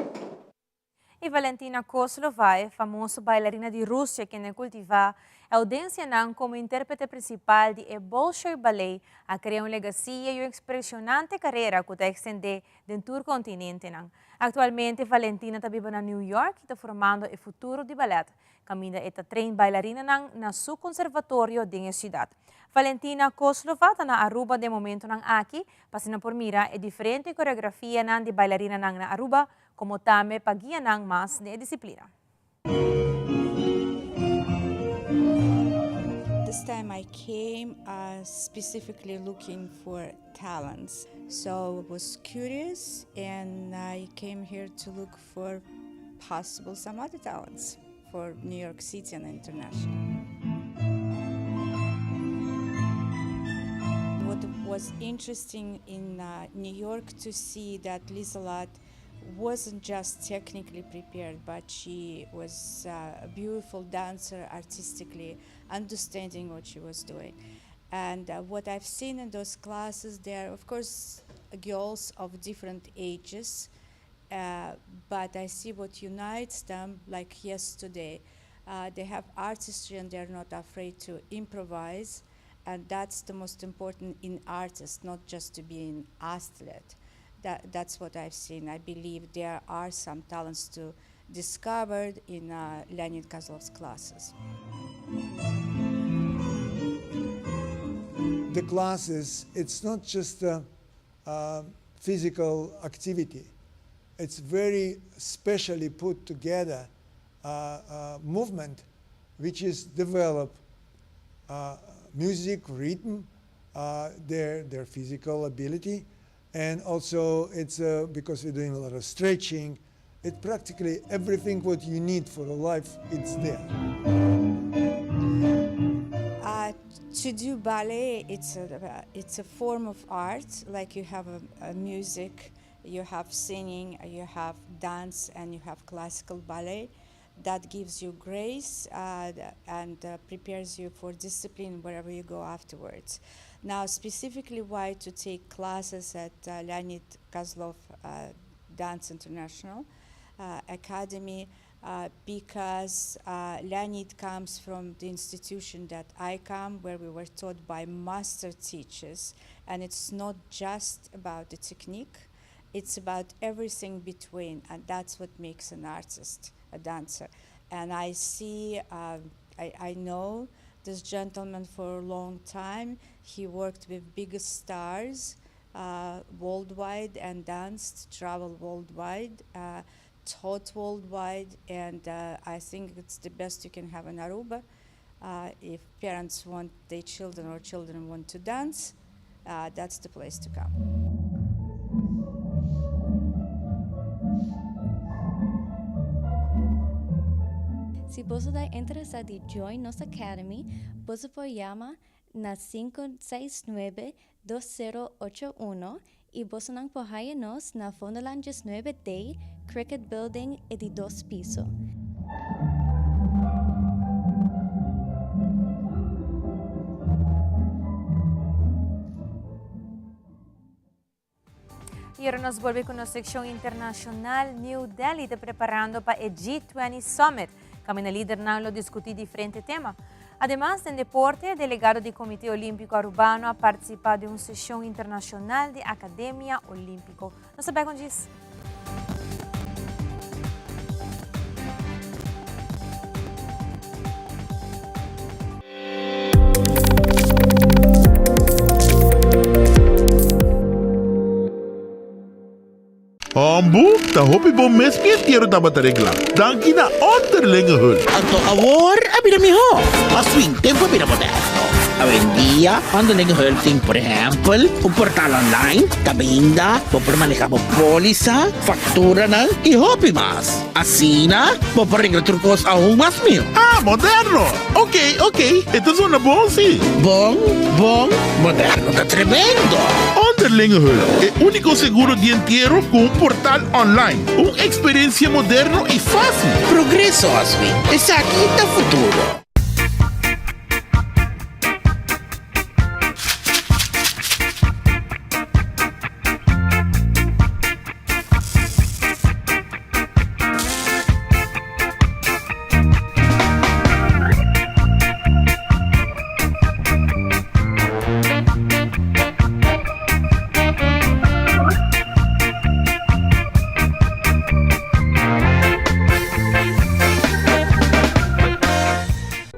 Y Valentina Kozlova, e famoso bailarina di Rusia kende cultiva e audiencianan como interprete principal di e Bolshoi Ballet, a crea un legacia y un expresionante carera cu ta extende den tur continentenan. Actualmente Valentina ta biba na New York y ta formando e futuro di ballet. Kaminda e ta train bailarinanan na su konservatorio den e siudat. Valentina Kozlova ta na Aruba den momentonan aki pa asina por mira e diferente koreografianan di bailarinanan na Aruba komo tambe pa guia nan mas den e disiplina. This time I came specifically looking for talents. So I was curious and I came here to look for possible some other talents for New York City and international. What was interesting in uh, New York to see that Lizelat wasn't just technically prepared, but she was uh, a beautiful dancer artistically, understanding what she was doing. And uh, what I've seen in those classes, there are, of course, girls of different ages, uh, but I see what unites them, like yesterday. Uh, they have artistry and they're not afraid to improvise. And that's the most important in artists, not just to be an athlete. That, that's what I've seen. I believe there are some talents to discover in uh, Leonid Kozlov's classes. The classes, it's not just a, a physical activity. It's very specially put together uh, uh, movement which is develop uh, music, rhythm, uh, their, their physical ability, and also it's uh, because we're doing a lot of stretching, it practically everything what you need for a life, it's there. Uh, to do ballet, it's a, it's a form of art, like you have a, a music, you have singing, you have dance, and you have classical ballet. That gives you grace uh, and uh, prepares you for discipline wherever you go afterwards. Now, specifically why to take classes at uh, Leonid Kozlov uh, Dance International uh, Academy, uh, because uh, Leonid comes from the institution that I come, where we were taught by master teachers, and it's not just about the technique, it's about everything between, and that's what makes an artist, a dancer. And I see, uh, I, I know this gentleman for a long time. He worked with biggest stars uh, worldwide and danced, traveled worldwide, uh, taught worldwide, and uh, I think it's the best you can have in Aruba. Uh, if parents want their children or children want to dance, uh, that's the place to come. Si bo ta interesa di join nos Academy, bo por yama na 569 2081. y bosonan por haya nos na Vondellaan 19D, Cricket Building, e di dos piso. Y ahora nos vuelve con nos sección internacional. New Delhi está preparando para el G20 Summit. Camina líder lo discutir diferente tema. Además, en deporte, delegado del Comité Olímpico Arubano ha participado de una sesión internacional de Academia Olímpico. No se con disso. Hombu, ta hopi bon mes mi entiero tabata reglá. Danki na Onderlinge Hulp. Anto awor a bira mihó. Mas fin, tempu a bira moderno. Awendia, Onderlinge Hulp tin, por ehèmpel, un portal online kaminda bo por manehá bo pólisa, fakturanan i hopi mas. Asina, bo por regla tur kos aun mas mihó. Ah, moderno! Ok, ok, e ta zona bon si. Bon, bon, moderno ta tremendo! Onderlinge Hulp, e úniko seguro di entiero ku un portal online. Un eksperensia moderno i fásil. Progreso, Oswin. Esaki ta futuro.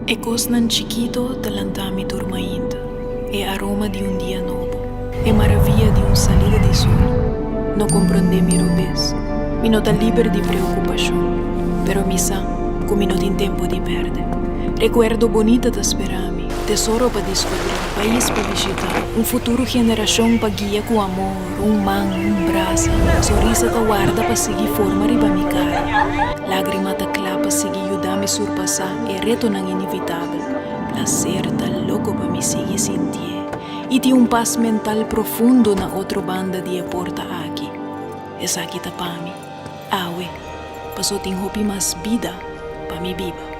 E kosnan chikito ta lanta mi tur mainta, e aroma di un dia nobo, e maravia di un salida di sol. No komprondé mi robes, mi no ta liber di preokupashon, pero mi sa ku mi no tin tempu di pèrdè. Rekuerdo bonita ta spera mi, tesoro pa diskubrí, pais pa bishitá, un futuro generashon pa guia ku amor, un man, un brasa, sonrisa ta warda pa sigui forma riba mi kara, lágrima ta kla pa sigui yuda mi surpasá e retonan inevitabel. Plaser ta loko pa mi sigui sintié i tin un pas mental profundo na otro banda di e porta aki. Esaki ta pa mi, awe, paso tin hopi mas bida pa mi biba.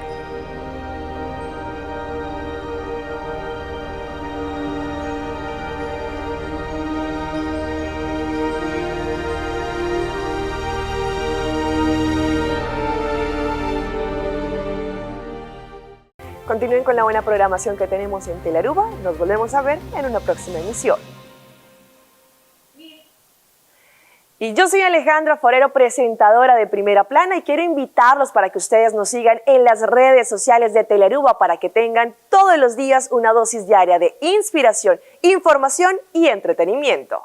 Continúen con la buena programación que tenemos en Telaruba. Nos volvemos a ver en una próxima emisión. Y yo soy Alejandra Forero, presentadora de Primera Plana, y quiero invitarlos para que ustedes nos sigan en las redes sociales de Telearuba para que tengan todos los días una dosis diaria de inspiración, información y entretenimiento.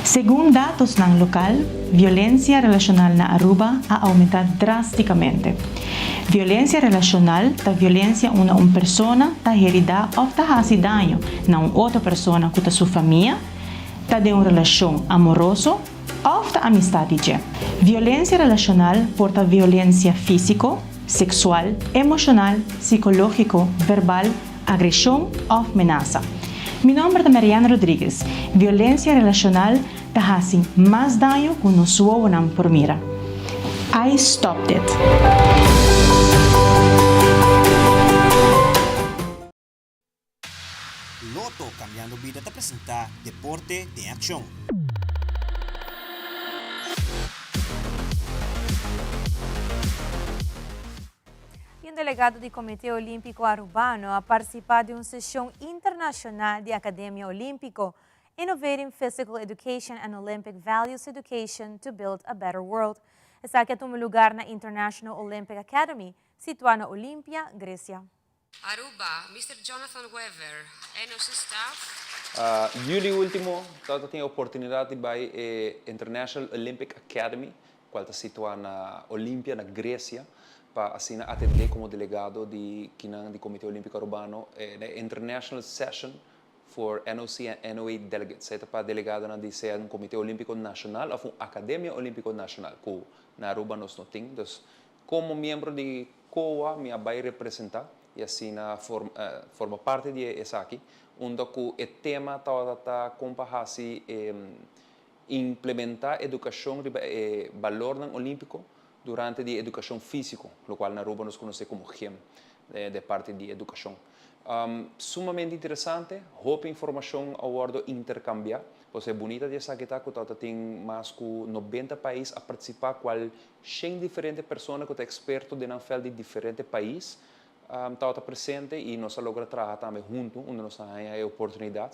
Segun datosnan lokal, violensia relashonal na Aruba a oumentá drástikamente. Violensia relashonal ta violensia unda un persona ta heridá òf ta hasi daño na un otro persona ku ta su famia, ta den un relashon amoroso òf ta amistad di dje. Violensia relashonal por ta violensia físiko, seksual, emoshonal, sikológiko, verbal, agreshon òf menasa. Mi nòmber ta Marianne Rodriguez. Violensia relashonal ta hasi mas daño ku nos wowonan por mira. I stopped it. Lotto Cambiando Bida ta presenta Deporte den Accion. Y un delegado di Comité Olimpico Arubano a participa di un sesion internacional di Academia Olimpico, Innovating Physical Education and Olympic Values Education to Build a Better World. Esaki a tuma lugar na International Olympic Academy, situa na Olympia, Grecia. Aruba, Mister Jonathan Wever, NOC staff. Juli ultimo tabata tin e oportunidad di bai e International Olympic Academy, cual ta situa na Olympia, na Grecia, pa asina atende como delegado di kinan di Comite Olimpico Arubano na e International Session. for NOC and NOA Delegates. Esey ta pa delegadonan di sea un Comite Olimpico Nacional of un Academia Olimpico Nacional, cu na Aruba nos no tin. Dus, como miembro di COA mi a bay representa y asina forma parti di esaki, unda cu e tema tabata ta con pa haci e implementa educacion riba e balornan olimpico durante di educacion fisico, locual na Aruba nos conoce como gym, de parti di educacion. Sumamente interesante, hopi informacion a wordo intercambia, pues e bunita di esaki ta cu tabata tin mas cu nobenta pais a participa cual shen diferente persona cu ta experto den nan veld di diferente pais tabata presente y nos a logra traha tambe hunto unda nos a haya e oportunidad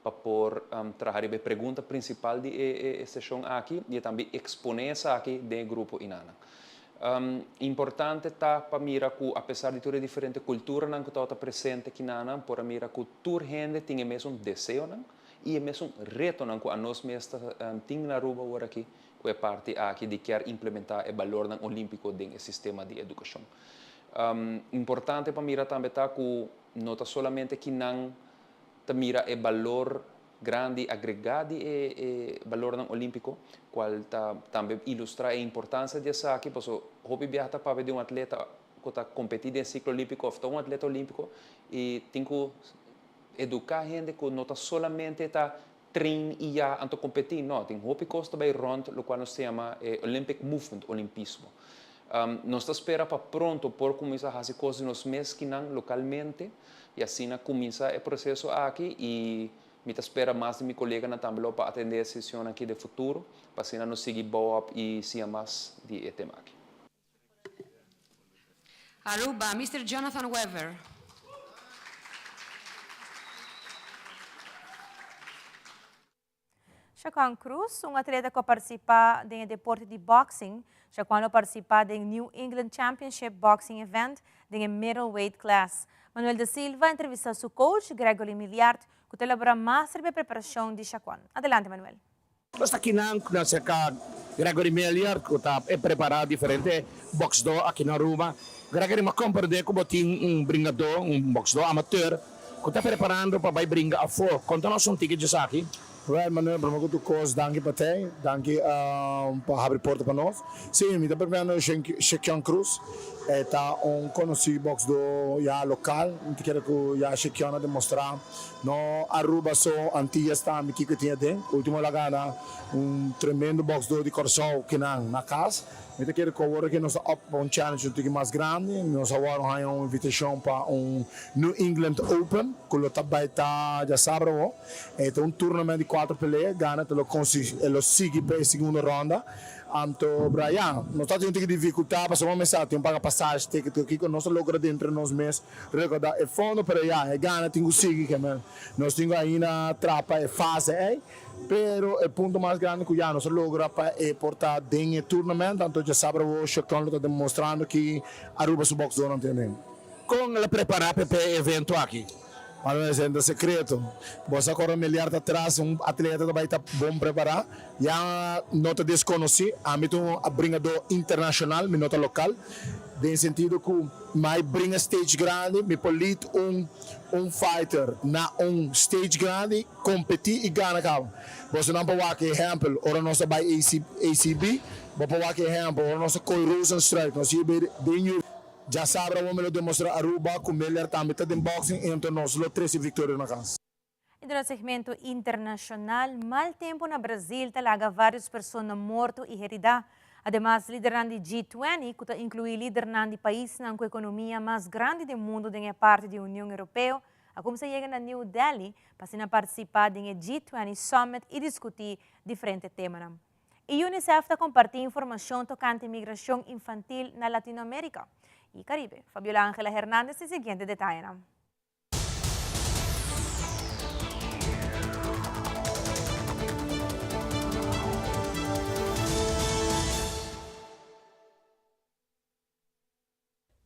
pa por traha riba e pregunta principal di e sesion aki y tambe expone esaki den e grupo inanan. Importante ta pa mira cu apesar di tur e diferente culturanan cu tabata presente kinanan por a mira cu tur hende tin e mesun deseonan y e mesun retonan cu anos mes ta tin na Aruba awor aki cu e parti aki di kier implementa e balornan olimpico den e sistema di educacion. Importante pa mira tambe ta cu no ta solamente kinan ta mira e balor grandi agregá di e e balornan olímpiko, kual ta tambe ilustrá e importansia di esaki, paso hopi biaha ta papia di un atleta ku ta kompetí den siklo olímpiko òf ta un atleta olímpiko i tin ku eduká hende ku no ta solamente ta train i ya anto kompetí, no, tin hopi kos ta bai rònt lokual nos ta yama e Olympic Movement, olimpismo. Nos ta spera pa pronto por kuminsá hasi kos di nos mes kinan lokalmente i asina kuminsá e proseso aki i mi ta spera mas di mi koleganan tambe lo pa atendé e sesionnan aki den futuro pa asina nos sigui bou op i siña mas di e tema aki. Aruba, Mister Jonathan Wever. Shaquan Cruz, un atleta cu a participa den e deporte di boxing. Shaquan lo participa den New England Championship Boxing Event den e middleweight class. Manuel da Silva a entrevista su coach, Gregory Milliard, cu ta elabora mas riba e preparacion di Shaquan. Adelante Manuel. Nos ta akinan na serka Gregory Milliard ku ta e prepará diferente bòksdó aki na Aruba. Gregory, mi a komprendé ku bo tin un bringadó, un bòksdó amateur ku ta preparando pa bai bringa afó. Konta nos un tiki djesaki. Right, Manuel, promé ku tur kos, danki pa tei, danki pa habri porta pa nos. Sí, mi ta preparando Shekion Cruz, e ta un konosí bòksdó ya lokal. Mi ta kere ku ya Shekion a demostrá no Aruba so, Antillas tambe kiko e tin aden. Ultimo el a gana un tremendo bòksdó di Kòrsou kinan na kas. Mi ta kere ku awor ke nos ta up pa un challenge un tiki mas grandi, nos awor a haña un invitashon pa un New England Open ku lo ta bai ta djasabra awor. E ta un tournament di kuater pelea, gana ta lo konsi e lo sigui pa e segundo ronda. Anto bra ya, nos ta tin un tiki difikultat pasobra bo mester a tin paga pasashi, ticket, kiko nos ta logra dentro nos mes rekoda e fondo, pero ya e gana tin ku sigui ke men. Nos tin ku ainda trapa e fase ei. Pero e punto mas grandi cu ya nos a logra pa e por ta den e tournament, anto djasabra awo Shekon lo ta demostrando ki Aruba su boxdonan tin den. Con el a prepara p'e e evento aki? Manuel, esei no ta secreto. Bo sa corre miliar ta atras, un atleta ta bay ta bon prepara. Ya no ta desconoci, ami ta un bringador internacional, mi no ta local. Den sentido cu mi bringa stage grandi, mi por lead un un fighter na un stage grandi. Kompetí i gana kaba. Bosonan por wak e ehèmpel ora nos a bai ACB. Bo por wak e ehèmpel ora nos a koi Rozenstruik. Nos yebe den yu. Djasabra awor mi lo demostrá Aruba ku Miller tambe ta den boxing i anto nos lo trese viktoria na kas. I den nos segmento internashonal, mal tempu na Brazil ta laga vários persona morto i heridá. Ademas, lidernan di G 20, ku ta inkluí lidernan di paisnan ku ekonomia mas grandi den mundu den e parti di Union Europeo, a kumsa yega na New Delhi pa asina partisipá den e G 20 Summit i diskutí diferente temanan. E UNICEF ta kompartí informashon tokante migrashon infantil na Latinoamérika i Karibe. Fabiola Angela Hernandez tin siguiente detayenan.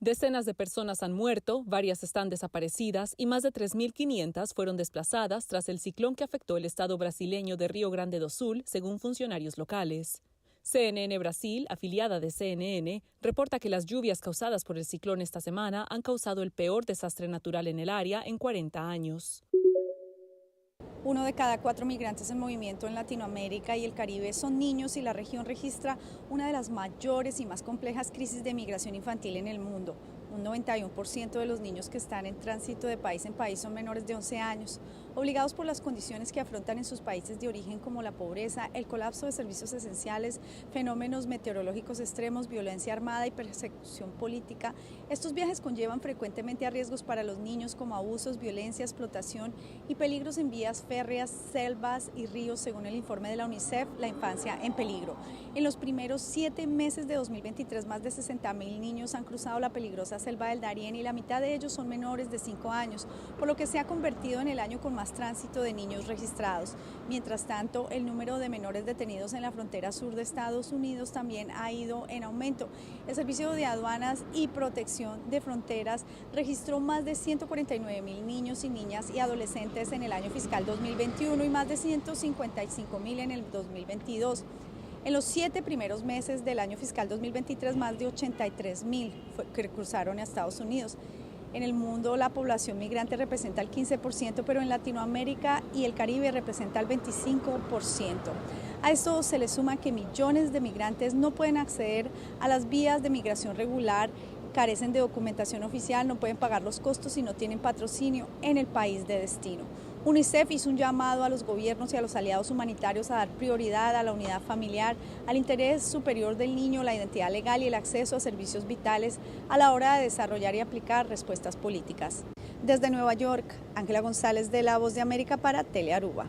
Decenas de personas han muerto, varias están desaparecidas y más de 3.500 fueron desplazadas tras el ciclón que afectó el estado brasileño de Río Grande do Sul, según funcionarios locales. CNN Brasil, afiliada de CNN, reporta que las lluvias causadas por el ciclón esta semana han causado el peor desastre natural en el área en 40 años. Uno de cada cuatro migrantes en movimiento en Latinoamérica y el Caribe son niños y la región registra una de las mayores y más complejas crisis de migración infantil en el mundo. Un 91% de los niños que están en tránsito de país en país son menores de 11 años, obligados por las condiciones que afrontan en sus países de origen como la pobreza, el colapso de servicios esenciales, fenómenos meteorológicos extremos, violencia armada y persecución política. Estos viajes conllevan frecuentemente a riesgos para los niños como abusos, violencia, explotación y peligros en vías férreas, selvas y ríos, según el informe de la UNICEF, La infancia en peligro. En los primeros siete meses de 2023, más de 60 mil niños han cruzado la peligrosa selva del Darién y la mitad de ellos son menores de 5 años, por lo que se ha convertido en el año con más tránsito de niños registrados. Mientras tanto, el número de menores detenidos en la frontera sur de Estados Unidos también ha ido en aumento. El Servicio de Aduanas y Protección de Fronteras registró más de 149 mil niños y niñas y adolescentes en el año fiscal 2021 y más de 155 mil en el 2022. En los siete primeros meses del año fiscal 2023, más de 83 mil cruzaron a Estados Unidos. En el mundo la población migrante representa el 15%, pero en Latinoamérica y el Caribe representa el 25%. A esto se le suma que millones de migrantes no pueden acceder a las vías de migración regular, carecen de documentación oficial, no pueden pagar los costos y no tienen patrocinio en el país de destino. UNICEF hizo un llamado a los gobiernos y a los aliados humanitarios a dar prioridad a la unidad familiar, al interés superior del niño, la identidad legal y el acceso a servicios vitales a la hora de desarrollar y aplicar respuestas políticas. Desde Nueva York, Ángela González de La Voz de América para Telearuba.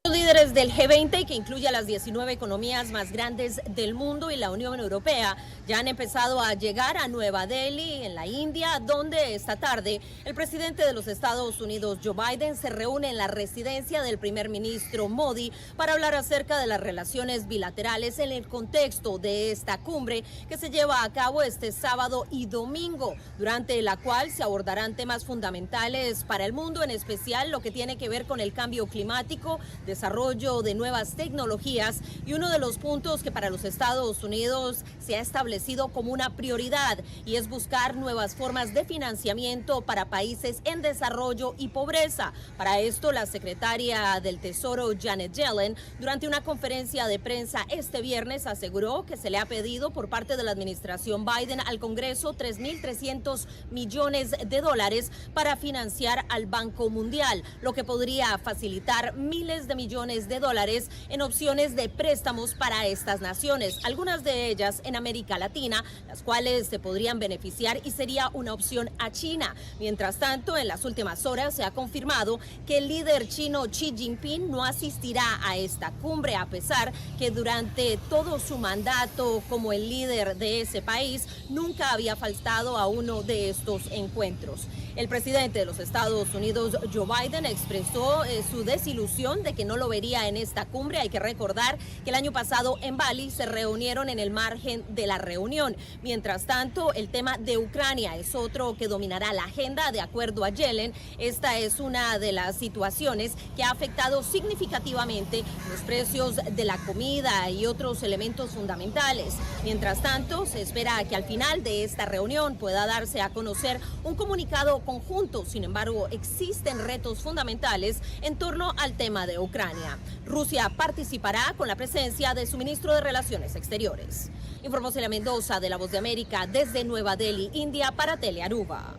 Los líderes del G20, que incluye a las 19 economías más grandes del mundo y la Unión Europea, ya han empezado a llegar a Nueva Delhi, en la India, donde esta tarde el presidente de los Estados Unidos, Joe Biden, se reúne en la residencia del primer ministro Modi para hablar acerca de las relaciones bilaterales en el contexto de esta cumbre que se lleva a cabo este sábado y domingo, durante la cual se abordarán temas fundamentales para el mundo, en especial lo que tiene que ver con el cambio climático, desarrollo de nuevas tecnologías y uno de los puntos que para los Estados Unidos se ha establecido como una prioridad y es buscar nuevas formas de financiamiento para países en desarrollo y pobreza. Para esto, la secretaria del Tesoro Janet Yellen, durante una conferencia de prensa este viernes, aseguró que se le ha pedido por parte de la administración Biden al Congreso 3.300 millones de dólares para financiar al Banco Mundial, lo que podría facilitar miles de millones de dólares en opciones de préstamos para estas naciones, algunas de ellas en América Latina, las cuales se podrían beneficiar y sería una opción a China. Mientras tanto, en las últimas horas se ha confirmado que el líder chino Xi Jinping no asistirá a esta cumbre, a pesar que durante todo su mandato como el líder de ese país nunca había faltado a uno de estos encuentros. El presidente de los Estados Unidos, Joe Biden, expresó eh, su desilusión de que no lo vería en esta cumbre. Hay que recordar que el año pasado en Bali se reunieron en el margen de la reunión. Mientras tanto, el tema de Ucrania es otro que dominará la agenda. De acuerdo a Yellen, esta es una de las situaciones que ha afectado significativamente los precios de la comida y otros elementos fundamentales. Mientras tanto, se espera que al final de esta reunión pueda darse a conocer un comunicado conjunto. Sin embargo, existen retos fundamentales en torno al tema de Ucrania. Rusia participará con la presencia de su ministro de Relaciones Exteriores. Informó Celia Mendoza de La Voz de América desde Nueva Delhi, India, para Telearuba.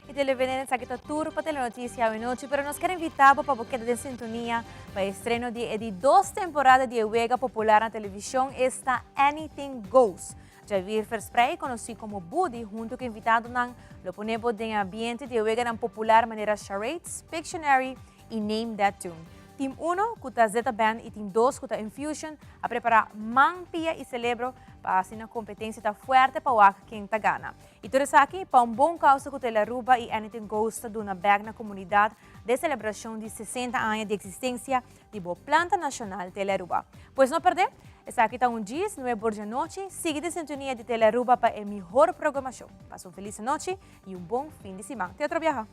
Y televidente, esaki ta tur pa Telenoticia awe nochi, pero nos kier invita bo pa bo keda den sintonia pa e estreno di e di dos temporada di e wega popular na television, esta Anything Goes. Javier Versprey, conoci como Budi, hunto cu invitadonan lo pone bo den e ambiente di e weganan popular manera Charades, Pictionary y Name That Tune. Team uno, cu ta Zeta Band, y Team dos, cu ta Infusion, a prepara man, pia y celebro pa asina competencia ta fuerte pa wak ken ta gana. Y tur esaki pa un bon causa cu Telearuba y Anything Goes ta duna bek na comunidad den celebracion di 60 aña di existencia di bo planta nacional Telearuba. Pues no perde, esaki ta un djis nuebe or djanochi, sigui den sintonia di Telearuba pa e mihor programacion. Pasa un feliz anochi y un bon fin di siman. Te otro biaha!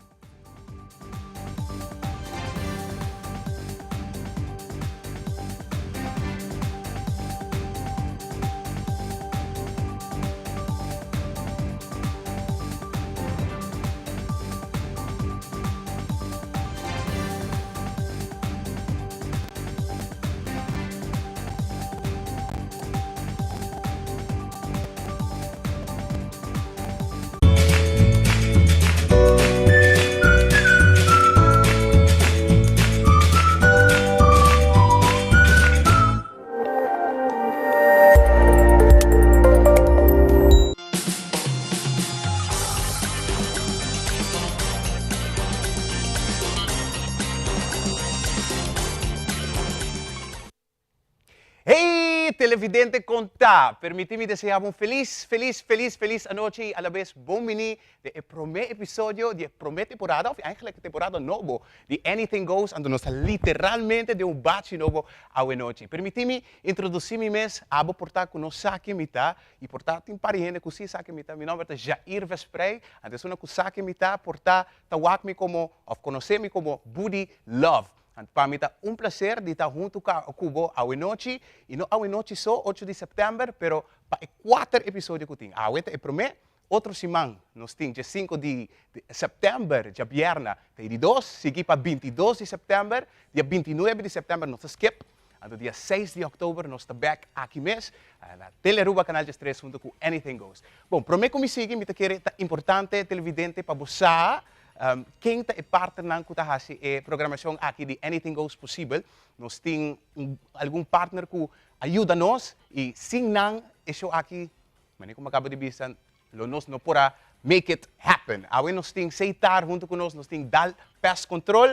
Televidente con ta? Permiti mi desea un feliz, feliz, feliz, feliz anochi y a la vez bon bini den e prome episodio di e prome temporada, of eigenlijk temporada nobo di Anything Goes, anto nos ta literalmente den un bachi nobo awe nochi. Permiti mi introduci mi mes, abo por ta cu no sa ken mi ta, y por ta tin par di hende cu si sa ken mi ta. Mi nomber ta Jair Vesprey, anto esuna cu sa ken mi ta por ta ta wak mi como, of conoce mi como Budy Love. Anto pa mi ta un placer di ta hunto cu bo awe nochi, y no awe nochi so, 8 di september, pero pa e cuater episodio cu tin. Awe ta e prome, otro siman nos tin dje 5 di september, djabierna, ta e di dos, sigui pa 22 di september, dia 29 di september nos ta skip, anto dia 6 di october nos ta back aki mes, na Telearuba Canal 13 hunto cu Anything Goes. Bon, prome cu mi sigui, mi ta kere ta importante, televidente, pa bo sa ken ta e partnernan cu ta haci e programacion aki di Anything Goes posibel. Nos tin algun partner cu a yuda nos y sin nan e show aki, manera cu mi a caba di bisa, lo nos no por a make it happen. Awe nos tin Seitar hunto cu nos, nos tin Dal Pest Control.